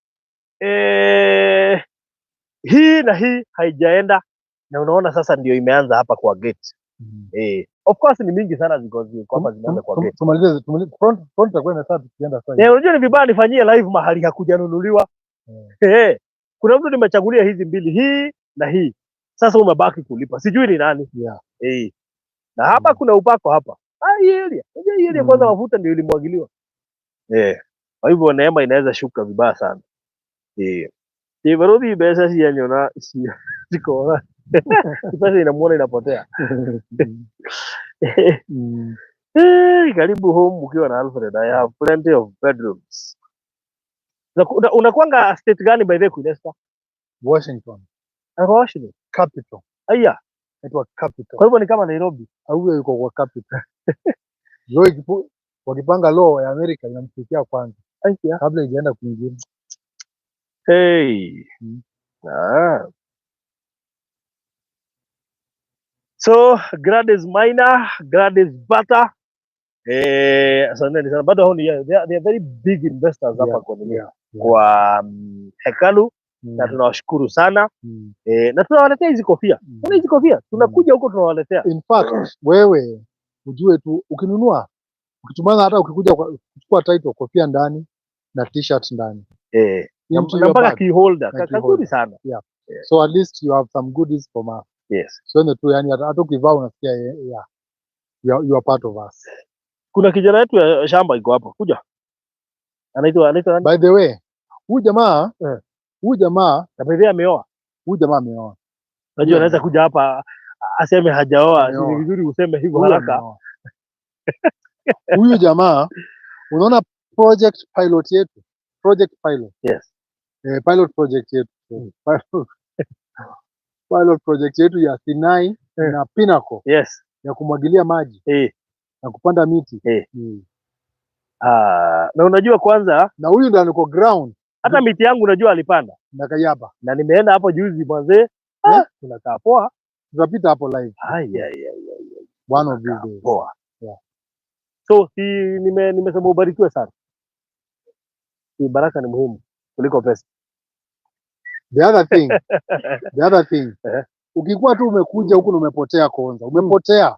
A: hii na hii haijaenda na unaona sasa ndio imeanza hapa kwa gate. Of course ni mingi sana ziko hapa zimeanza kwa gate.
B: Tumalize front itakuwa imesaa tukienda sasa.
A: Eh, unajua ni vibaya nifanyie live mahali hakujanunuliwa. Eh, kuna mtu nimechagulia hizi mbili, hii na hii. Sasa umebaki kulipa. Sijui ni nani. Eh. Na hapa kuna upako hapa. Ah, hii area. Unajua hii area kwanza mafuta ndio ilimwagiliwa. Eh. Kwa hivyo neema inaweza shuka vibaya sana. Eh. Ibarudi pesa si yanyona si ziko. Pesa inamuona inapotea. Eh, karibu home ukiwa na Alfred. I have plenty of bedrooms. Unakuanga state gani by the way, Queen Esther?
B: Washington.
A: Ako Washington.
B: Capital.
A: Aya.
B: Inaitwa Capital.
A: Kwa hivyo ni kama Nairobi.
B: Au huyo yuko kwa capital. Law wakipanga law ya Amerika inamfikia kwanza
A: Aya.
B: kabla ijaenda kwingine.
A: Hey. Ah. So Gladys Maina, Gladys Bata. Asanteni sana. Bado hao ni they are very big investors hapa kwa nini? Kwa Hekalu na tunawashukuru sana. Na tunawaletea hizi kofia. Kuna hizi kofia tunakuja huko tunawaletea.
B: In fact, wewe ujue tu ukinunua, ukitumana, hata ukikuja kuchukua title, kofia ndani na t-shirt ndani.
A: Na
B: Into
A: na
B: your
A: mpaka
B: bag.
A: key holder.
B: Na key
A: Kazuri
B: holder.
A: sana.
B: Yeah. So at least you have some goodies from us.
A: Yes.
B: So tu yani hata ukivaa unasikia yeah, you are part of us.
A: Kuna kijana wetu ya shamba iko hapo. Kuja. Anaitwa nani?
B: By the way, huyu jamaa huyu jamaa
A: Na by the way ameoa.
B: Huyu jamaa ameoa.
A: Unajua anaweza kuja hapa aseme hajaoa.
B: Ameoa.
A: Ni vizuri useme hivyo
B: Huyu
A: haraka.
B: ameoa. Huyu jamaa, unaona project pilot yetu, project pilot.
A: Yes.
B: Pilot project yetu. Pilot project yetu ya Sinai na Pinnacle
A: Yes.
B: ya kumwagilia maji na kupanda miti.
A: Na unajua kwanza
B: na huyu ndo aliko ground
A: hata miti yangu unajua alipanda
B: na Kayaba.
A: Na nimeenda hapo juzi mwanze. Tunakaa poa.
B: Tutapita hapo live.
A: Ai, ai, ai, ai, ai.
B: One of these days.
A: Poa.
B: Yeah.
A: So si nimesema ubarikiwe sana. Si baraka ni muhimu kuliko pesa.
B: The other thing, the other thing. Ukikuwa tu umekuja huku na umepotea Konza, umepotea.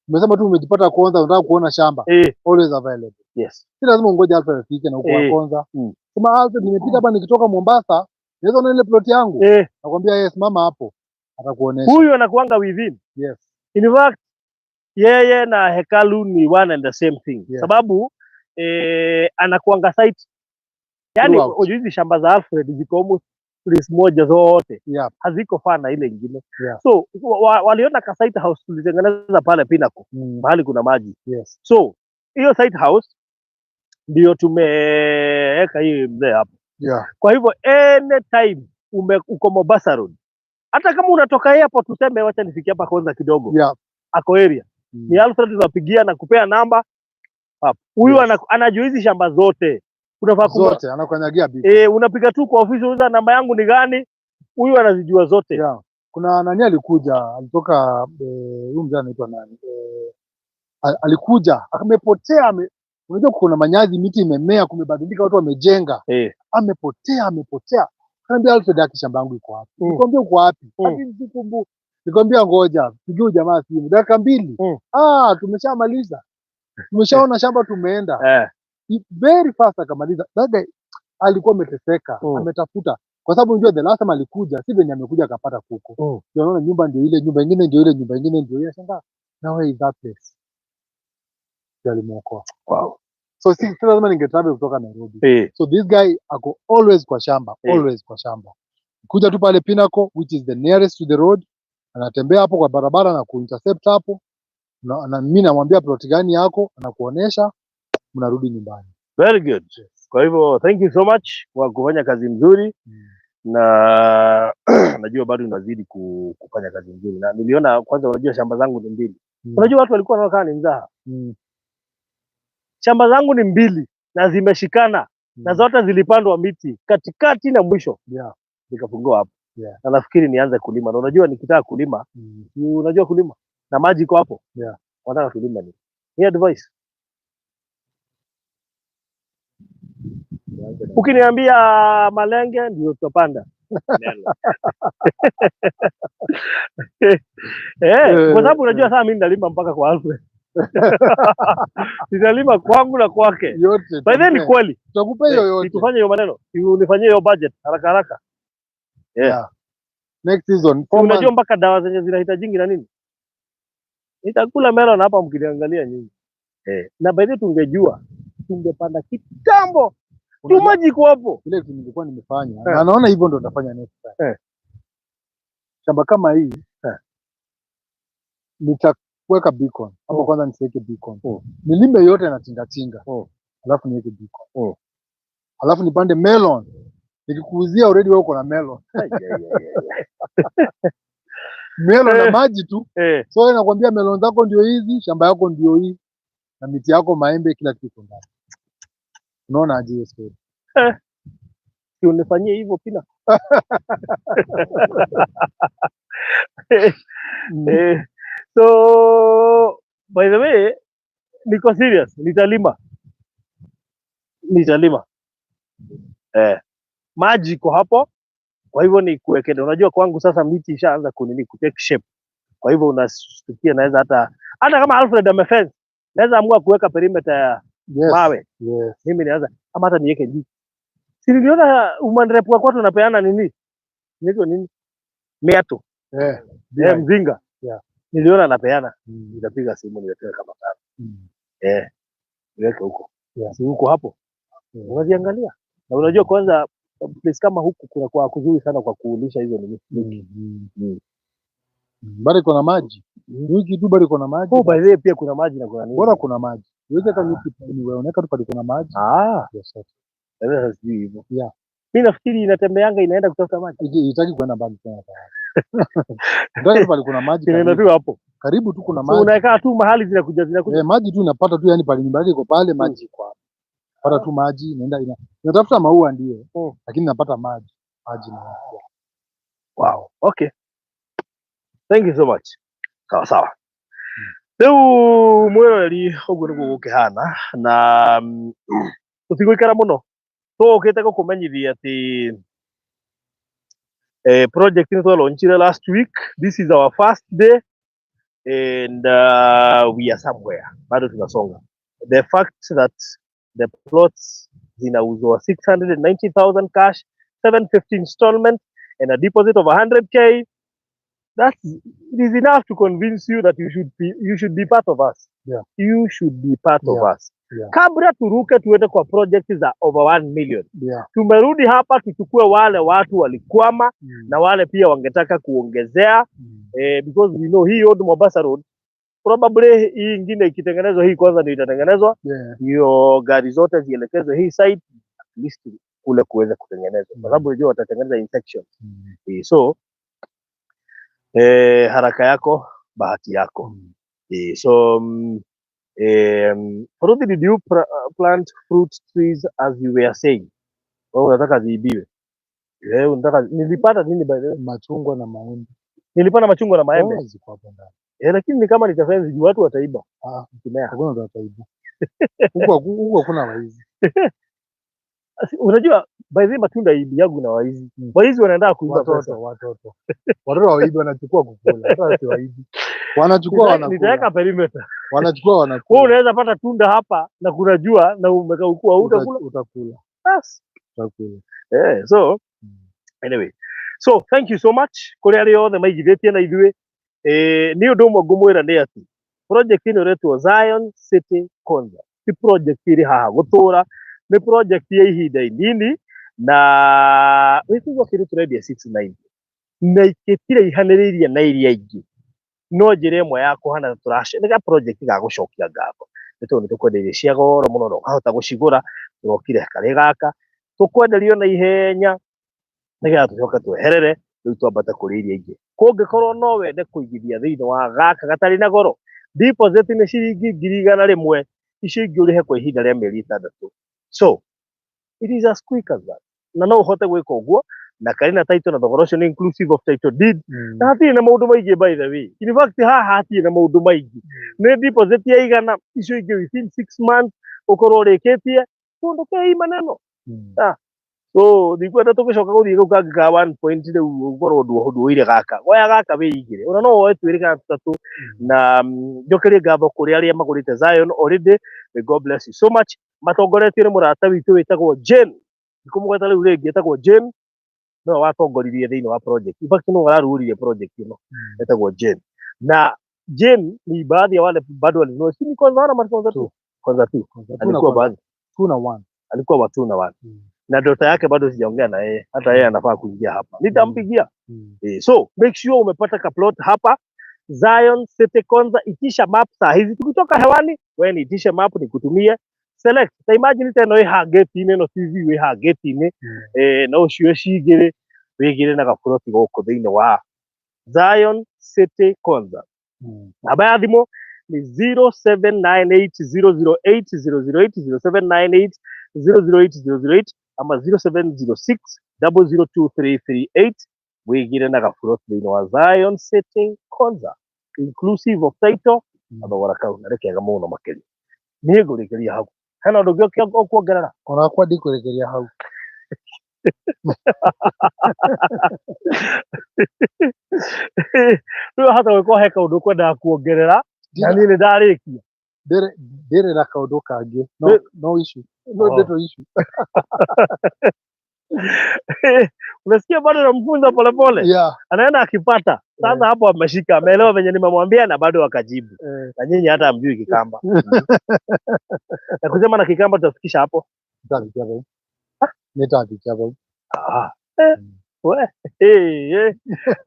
B: Umesema tu umejipata Konza, unataka kuona shamba. Always available.
A: Yes.
B: Si lazima ungoje Alfred afike na uko Konza. Sema Alfred, nimepita hapa nikitoka Mombasa, naweza ona ile plot yangu. Nakwambia yes, mama hapo. Atakuonesha.
A: Huyu anakuanga within.
B: Yes.
A: In fact, yeye na Hekalu ni one and the same thing.
B: Yes.
A: Sababu anakuanga site. Yaani
B: Throughout.
A: unajua hizi shamba za Alfred ziko almost place moja zote.
B: Yeah.
A: Haziko far na ile ingine.
B: Yeah.
A: So waliona ka site house tulitengeneza pale Pinnacle, mahali kuna maji.
B: Yes.
A: So hiyo site house ndio tumeweka hii mzee hapo.
B: Yeah.
A: Kwa hivyo anytime uko Mombasa Road, hata kama unatoka airport tuseme wacha nifikie hapa kwanza kidogo.
B: Yeah.
A: Ako area. Ni Alfred tunapigia na kupea namba hapo. Huyu
B: Yes.
A: anajua hizi shamba zote. Unafaa
B: zote anakukanyagia bibi.
A: Unapiga tu kwa ofisi uliza namba yangu ni gani? Huyu anazijua zote.
B: Yeah. Kuna nani alikuja, alitoka huyu mzee anaitwa nani? Alikuja, amepotea, unajua kuna manyazi, miti imemea, kumebadilika, watu wamejenga. Amepotea, amepotea. Akaniambia Alfred, haki shamba yangu iko wapi? Nikamwambia uko wapi? Hadi sikumbu. Nikamwambia ngoja, pigie huyu jamaa simu. Dakika 2. Tumeshamaliza. Tumeshaona shamba tumeenda. Very fast akamaliza. That guy alikuwa ameteseka, ametafuta. Kwa sababu unajua the last time alikuja, si venye amekuja akapata kuku. Ndio unaona nyumba ndio ile, nyumba nyingine ndio ile, nyumba nyingine ndio ile. Shangaa, now where is that place? Ndio alimuokoa.
A: Wow.
B: So si lazima ningetravel kutoka Nairobi. So this guy ako always kwa shamba, always kwa shamba. Kuja tu pale Pinnacle, which is the nearest to the road, anatembea hapo kwa barabara na kuintercept hapo. Na mimi namwambia plot gani yako, anakuonesha, mnarudi nyumbani.
A: Very good. Kwa hivyo thank you so much kwa kufanya kazi mzuri. Na najua bado unazidi kufanya kazi nzuri. Na niliona kwanza, unajua shamba zangu ni 2. Unajua watu walikuwa wanaona ni mzaha. Shamba zangu ni 2 na zimeshikana. Na zote zilipandwa miti katikati na mwisho. Nikafungua hapo. Na nafikiri nianze kulima. Na unajua nikitaka kulima, unajua kulima na maji iko hapo. Wanataka kulima nini? Ni advice. Ukiniambia malenge ndio tutapanda. Kwa sababu unajua sasa mimi nalima mpaka kwa Alfred. Nitalima kwangu na kwake.
B: Yote,
A: By then ni
B: tutakupea.
A: kweli.
B: Tutakupea hiyo yote.
A: Tufanye hiyo maneno. Unifanyie hiyo budget haraka haraka.
B: Yeah. Next season, four
A: Unajua
B: months.
A: mpaka dawa zenye zinahitajingi na nini? Nitakula melon hapa mkiniangalia nyinyi. Na by the way tungejua tungepanda kitambo. Tu
B: Unajua
A: maji iko hapo.
B: Ile kitu nilikuwa nimefanya. Na naona hivyo ndo nitafanya next time. Shamba kama hii, nitaweka beacon. Hapo kwanza nisiweke beacon. Nilime yote na tingatinga. Alafu niweke beacon. Alafu nipande melon. Nikikuuzia already wewe uko na melon.
A: Ai, ai, ai, ai, ai.
B: Melon na maji tu. So wewe nakwambia melon zako ndio hizi, shamba yako ndio hii, na miti yako maembe, kila kitu iko ndani. Unaona aje hiyo story?
A: Si unifanyie hivyo pina. So by the way, niko serious, nitalima. Nitalima. Maji iko hapo, kwa hivyo ni kuwekele. Unajua kwangu sasa miti ishaanza kunini kutake shape. Kwa hivyo unashtukia naweza hata kama Alfred amefence, naweza amua kuweka perimeter ya mawe. Mimi naweza ama hata niweke juu. Si niliona human rep kwa kwetu unapeana nini? Inaitwa nini? Miato. Mzinga. Niliona anapeana. Nitapiga simu niletewe kama tano. Niweke huko. Si huko hapo. Unaziangalia. Na unajua kwanza place kama huku kuna kwa kuzuri sana kwa kuulisha hizo nini.
B: Bado kuna maji. Wiki tu bado kuna maji.
A: Oh, by the way pia kuna maji na kuna nini.
B: Bora kuna maji. Uweze kama wiki ni wewe unaweka tu pale kuna maji. Yes, sir.
A: Sasa sijui hivyo. Mimi nafikiri inatembeanga inaenda kutafuta maji.
B: Haitaki kwenda mbali tena. Ndio pale kuna maji.
A: Inaenda tu hapo.
B: Karibu tu kuna
A: So,
B: maji.
A: unaweka tu mahali zinakuja.
B: Maji tu inapata tu, yani pale nyumba yake iko pale maji iko hapo. Pata tu maji inaenda inatafuta maua ndio. Lakini napata maji. Maji na.
A: Wow. Okay. Thank you so much. Sawa sawa. Rĩu mwĩroreri ũguo nĩguo gũkĩhana na tũtigũikara mũno tũũkĩte gũkũmenyithia atĩ project nĩ twalaunchire last week. This is our first day and we are somewhere, bado tunasonga. The fact that the plots zinauzwa 690,000 cash, 750 installment and a deposit of 100K, it is enough to convince you that you should be part of us. You should be part of us. Kabla turuke tuende kwa project za over 1 million. Tumerudi hapa tuchukue wale watu walikwama na wale pia wangetaka kuongezea, because we know hii Old Mombasa Road probably hii ingine ikitengenezwa, hii kwanza ndio itatengenezwa. Hiyo gari zote zielekezwe hii side, at least kule kuweza kutengenezwa, kwa sababu unajua watatengeneza in sections. So haraka yako bahati yako. So Ruthi, did you plant fruit trees as you were saying? Wewe unataka ziibiwe? Unataka nilipata nini by the way?
B: Machungwa na maembe.
A: Nilipata machungwa na maembe.
B: Oh, ziko hapo ndani.
A: Lakini ni kama nitafanya juu watu wataiba. Kimea.
B: Hakuna watu wataiba. Huko hakuna waizi.
A: Unajua by the way matunda ibi yangu na waizi. Waizi wanaenda kuiba pesa.
B: Watoto. Watoto waibi wanachukua kukula. Hata si waizi. Wanachukua wanakula.
A: Nitaweka perimeter.
B: Wanachukua wanakula.
A: Wewe unaweza pata tunda hapa na kuna jua na umekaa huko hutakula.
B: Utakula.
A: Bas.
B: Utakula.
A: So anyway. So thank you so much kuri aria othe maigithĩtie na ithuĩ. Nĩ ũndũ ũmwe ngũmwĩra nĩ atĩ project ĩno ĩretwo Zion City Konza. Ti project ĩrĩ haha gũtũra, nĩ project ya ihinda inini na wĩkũigua kĩndũ tũrendia 690 na gĩtiraihanĩrĩirie na iria ingĩ. No njĩra ĩmwe ya kũhana tũrace nĩ ga project ga gũcokia ngatho, nĩ tondũ nĩ tũkwendeirie cia goro mũno na ũkahota gũcigũra. Tũrokire karĩ gaka tũkwenderio na ihenya nĩgetha tũcoke tweherere rĩu twambate kũrĩ iria ingĩ. Kũngĩkorwo no wende kũigithia thĩinĩ wa gaka gatarĩ na goro, deposit nĩ ciringi ngiri igana rĩmwe, icio ingĩ ũrĩhe kwa ihinda rĩa mĩeri 6. So it is as quick as that, na no ũhote gwĩka ũguo na karĩ na title, na thogora ũcio nĩ inclusive of title deed. Na hatirĩ na maũndũ maingĩ by the way. In fact haha hatirĩ na maũndũ maingĩ, nĩ deposit ya igana, icio ingĩ within 6 months ũkorwo ũrĩkĩtie kũndũ kei maneno. So ndikwenda tũgĩcoka gũthiĩ kau kangĩ ka 1 point rĩu ũkorwo ndũire gaka, woya gaka wĩigĩre, ona no woe twĩrĩ kana tũtatũ. Na njokerie ngatho kũrĩ arĩa magũrĩte Zion already. May God bless you so much. Matongoretio nĩ mũrata witũ wĩtagwo Jane, ndikũmũgweta rĩu rĩngĩ, etagwo Jane, nĩwe watongoririe thĩinĩ wa project. In fact nĩwe ũrarũririe project ĩno, etagwo Jane. Na Jane ni baadhi ya wale bado walinunua, si ni kwanza wana kwanza tu, kwanza tu alikuwa baadhi
B: 2 na 1,
A: alikuwa wa 2 na 1. Na dota yake bado sijaongea na yeye, hata yeye anafaa kuingia hapa, nitampigia. So make sure umepata ka plot hapa Zion City Konza. Itisha map saa hizi tukitoka hewani, wewe ni itisha map nikutumie. Select. Ta imagine teno ĩ ha gate-inĩ no TV ĩ ha gate-inĩ, no ũcio cigĩrĩ wĩgĩre na gaplot gũkũ thĩinĩ wa Zion City Konza. Namba ya thimũ ni 0798 008 008, 0798 008 008. ama 0706 002338 wigire na gaburoti thĩinĩ wa Zion City Konza, inclusive of title na thogora kau na rĩkega mũno makĩria. Niĩ ngũrĩkĩria hau, hena ũndũ ũngĩ ũkuongerera?
B: Onakwa ndikũrĩkĩria hau.
A: Rĩu hata gwĩkwo he kaũndũ ũkwendaga kuongerera na niĩ nĩ ndarĩkia.
B: Ndĩrĩ na kaũndũ kangĩ, no no issue, no
A: Oh.
B: ndĩrĩ issue.
A: Unasikia bado namfunza polepole, anaenda akipata sasa. Hapo ameshika, ameelewa venye nimemwambia na bado akajibu. Na nyinyi hata hamjui Kikamba na kusema na Kikamba tutafikisha hapo.
B: Nitafikia hau. Nitafikia hau.
A: Ah, eh, we, eh, eh.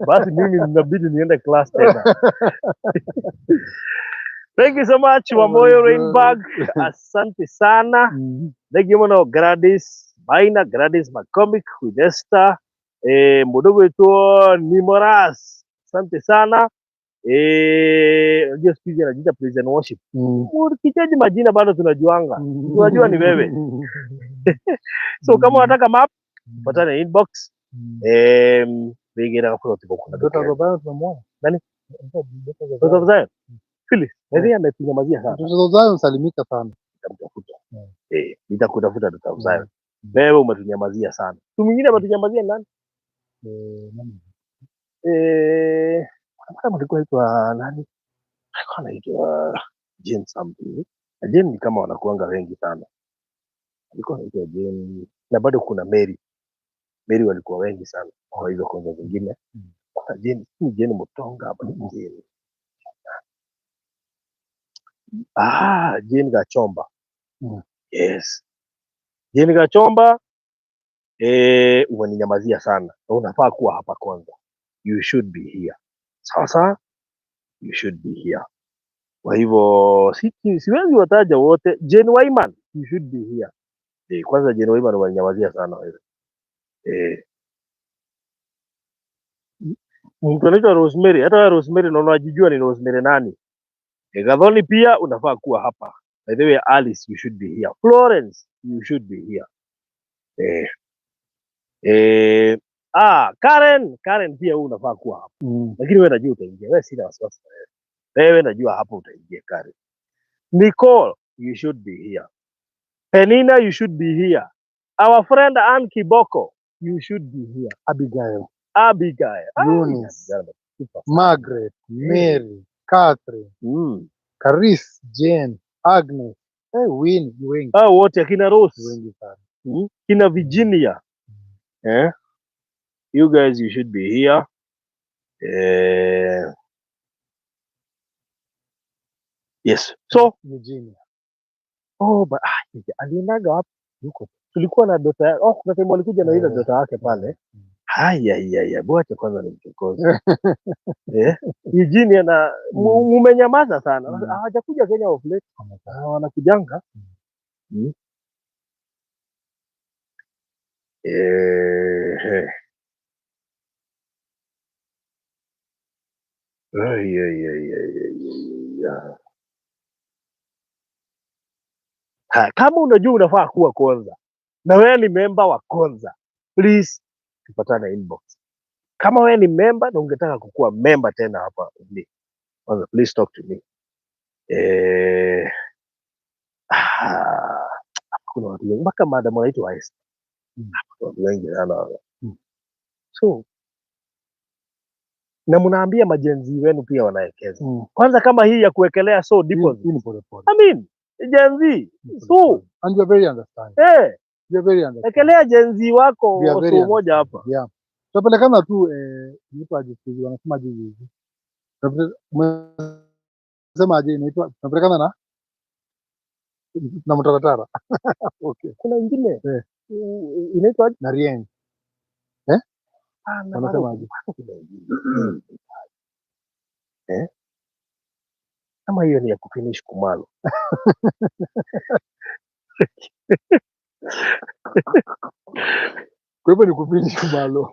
A: Basi mimi ninabidi niende class tena. Thank you so much,
B: Oh my
A: Wamoyo
B: God.
A: Rainbag, asante sana. Thank you muno Gladys Maina, Gladys McCormick with Esther, mũndũ gwĩtwo Nimoras, asante sana. Unajua siku hizi anajiita praise and worship. Ukichaji majina bado tunajuanga, tunajua ni wewe. So kama unataka map, patane inbox. Wigire gaburoti gũkũ na
B: Daughters
A: ndũkere.
B: of Zion tunamuona.
A: Nani?
B: Daughters of
A: Daughters of
B: Zion.
A: Zion. Phyllis, mm. Ametunyamazia sana.
B: Daughters of Zion salimika sana.
A: Nitamtafuta. Nitakutafuta Daughters of Zion. Wewe umetunyamazia sana. Mtu mwingine ametunyamazia nani?
B: Nani?
A: Kuna mara alikuwa anaitwa nani? Alikuwa anaitwa Jane something. Na Jane ni kama wanakuanga wengi sana. Alikuwa anaitwa Jane na bado kuna Mary. Mary walikuwa wengi sana kwa hizo konzo zingine. Kuna Jane, si Jane Mutonga hapa ni Jane. Ah, Jane Gachomba. Yes. Jane Gachomba, umeninyamazia sana. Na unafaa kuwa hapa kwanza. You should be here. Sasa you should be here. Kwa hivyo siwezi wataja wote. Jane Wyman, you should be here. Kwanza Jane Wyman umeninyamazia sana wewe. Mtu anaitwa Rosemary, hata wewe Rosemary naona unajijua ni Rosemary nani. Gathoni pia unafaa kuwa hapa. By the way, Alice, you should be here. Florence, you should be here. Karen, Karen pia wewe unafaa kuwa hapa. Lakini wewe najua utaingia. Wewe sina wasiwasi na wewe. Wewe najua hapo utaingia Karen. Nicole, you should be here. Penina, you should be here. Our friend Ann Kiboko, you should be here.
B: Abigail.
A: Abigail.
B: Eunice.
A: Abigail. Super.
B: Margaret, Mary, Catherine, Caris, Jane, Agnes, Win, ni wengi.
A: Hao wote akina Rose.
B: Ni wengi sana.
A: Kina Virginia. You guys, you should be here. Yes. So
B: Virginia.
A: Oh, but aliendaga wapi? Yuko. Tulikuwa na dota yake. Oh, kuna time walikuja na ile dota yake pale. Haya, haya, haya. Bwacha kwanza nimchokoze. Virginia na mumenyamaza sana. Hawajakuja Kenya of late. Wanakujanga. Ay, ay, ay, ay, ay, ay, ay. Ha, kama unajua unafaa kuwa kwanza na wewe ni member wa Konza, please tupatane inbox. Kama wewe ni member na ungetaka kukuwa member tena hapa ni kwanza, please talk to me. Kuna watu wengi mpaka madam anaitwa Esther. Kuna watu wengi sana hapa. So na mnaambia majenzi wenu pia wanaekeza. Kwanza kama hii ya kuwekelea so deposit.
B: Hii ni pole pole.
A: I mean, Gen Z, so
B: And you are very understanding. You are very understanding.
A: Ekelea Gen Z wako
B: We are very
A: so moja hapa.
B: Yeah. Tutapelekana tu inaitwa aje siku hizi, wanasema aje hizi? Umesema aje inaitwa? Tunapelekana na mtaratara. Okay.
A: Kuna ingine. Inaitwa aje?
B: Na Rieng.
A: Na
B: Wanasema
A: bado
B: aje?
A: kuna ingine. Kama hiyo ni ya kufinish Kumalo.
B: Kwa hivyo ni kufinish Kumalo.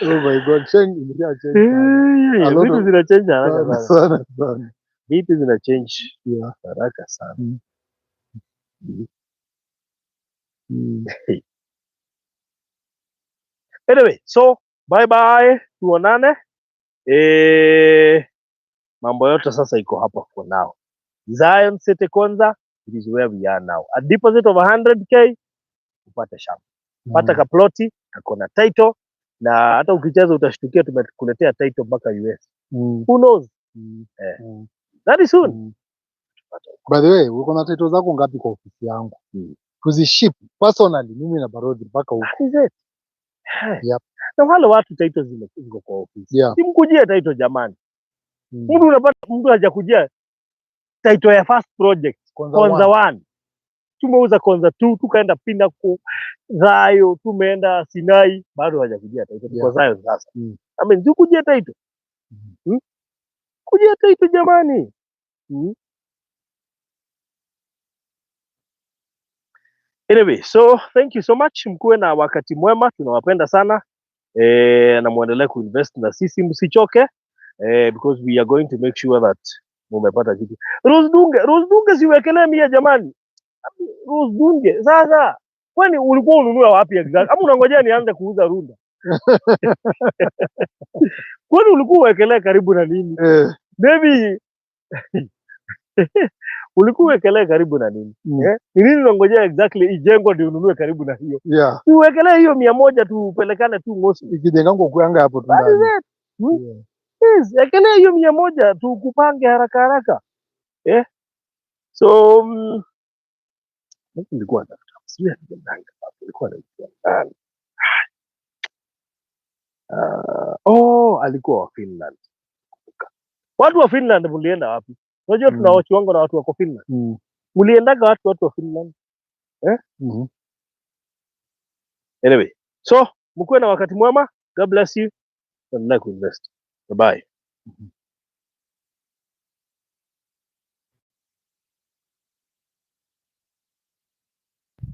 B: Oh my God, Sheng imesha change sana. A lot
A: Vitu
B: of
A: zina change haraka
B: sana,
A: sana.
B: sana, sana.
A: Vitu zina change haraka sana. Anyway, so bye bye, tuonane. Mambo yote sasa iko hapa for now. Zion City Konza, it is where we are now. A deposit of 100K upate shamba. Pata kaploti, kako na title, na hata ukicheza utashtukia tumekuletea title mpaka US. Who knows? Very soon.
B: By the way, uko na title zako ngapi kwa ofisi yangu? Tuziship personally mimi na Barodhi mpaka huko.
A: That is it.
B: Yep.
A: Na wale watu title ziko kwa ofisi. Simkujie title, jamani. Mtu unapata mtu hajakujia title ya first project.
B: Kwanza
A: Konza
B: one.
A: 1. Tumeuza Konza 2, tukaenda Pinnacle, Zayo, tumeenda Sinai, bado hajakujia title. Tuko Zayo sasa. I mean, tukujia title. Kujia title, jamani. Anyway, so thank you so much. Mkuwe na wakati mwema, tunawapenda sana. Na muendelee kuinvest na sisi, msichoke. Because we are going to make sure that mumepata kitu. Rose Dunge, Rose Dunge, siwekelee 100, jamani. Rose Dunge, sasa kwani ulikuwa ununue wapi exactly? Ama unangojea nianze kuuza Runda? Kwani ulikuwa uwekelee karibu na nini? Maybe ulikuwa uwekelee karibu na nini? Eh? Ni nini unangojea exactly ijengwe ndio ununue karibu na hiyo? Uwekelee hiyo 100 tupelekane tu Ngosi.
B: Ikijengangwa kuanga hapo tu
A: That is
B: ndani.
A: it. Yes, ekelea hiyo 100 tukupange haraka haraka. So nilikuwa natafuta, sijui aliendanga wapi, alikuwa anaitwa nani? Oh, alikuwa wa Finland. Watu wa Finland mlienda wapi? Unajua tuna watch wangu na watu wako Finland. Mliendaga watu wa Finland? Anyway, so mkuwe na wakati mwema. God bless you. And like invest. Bye bye.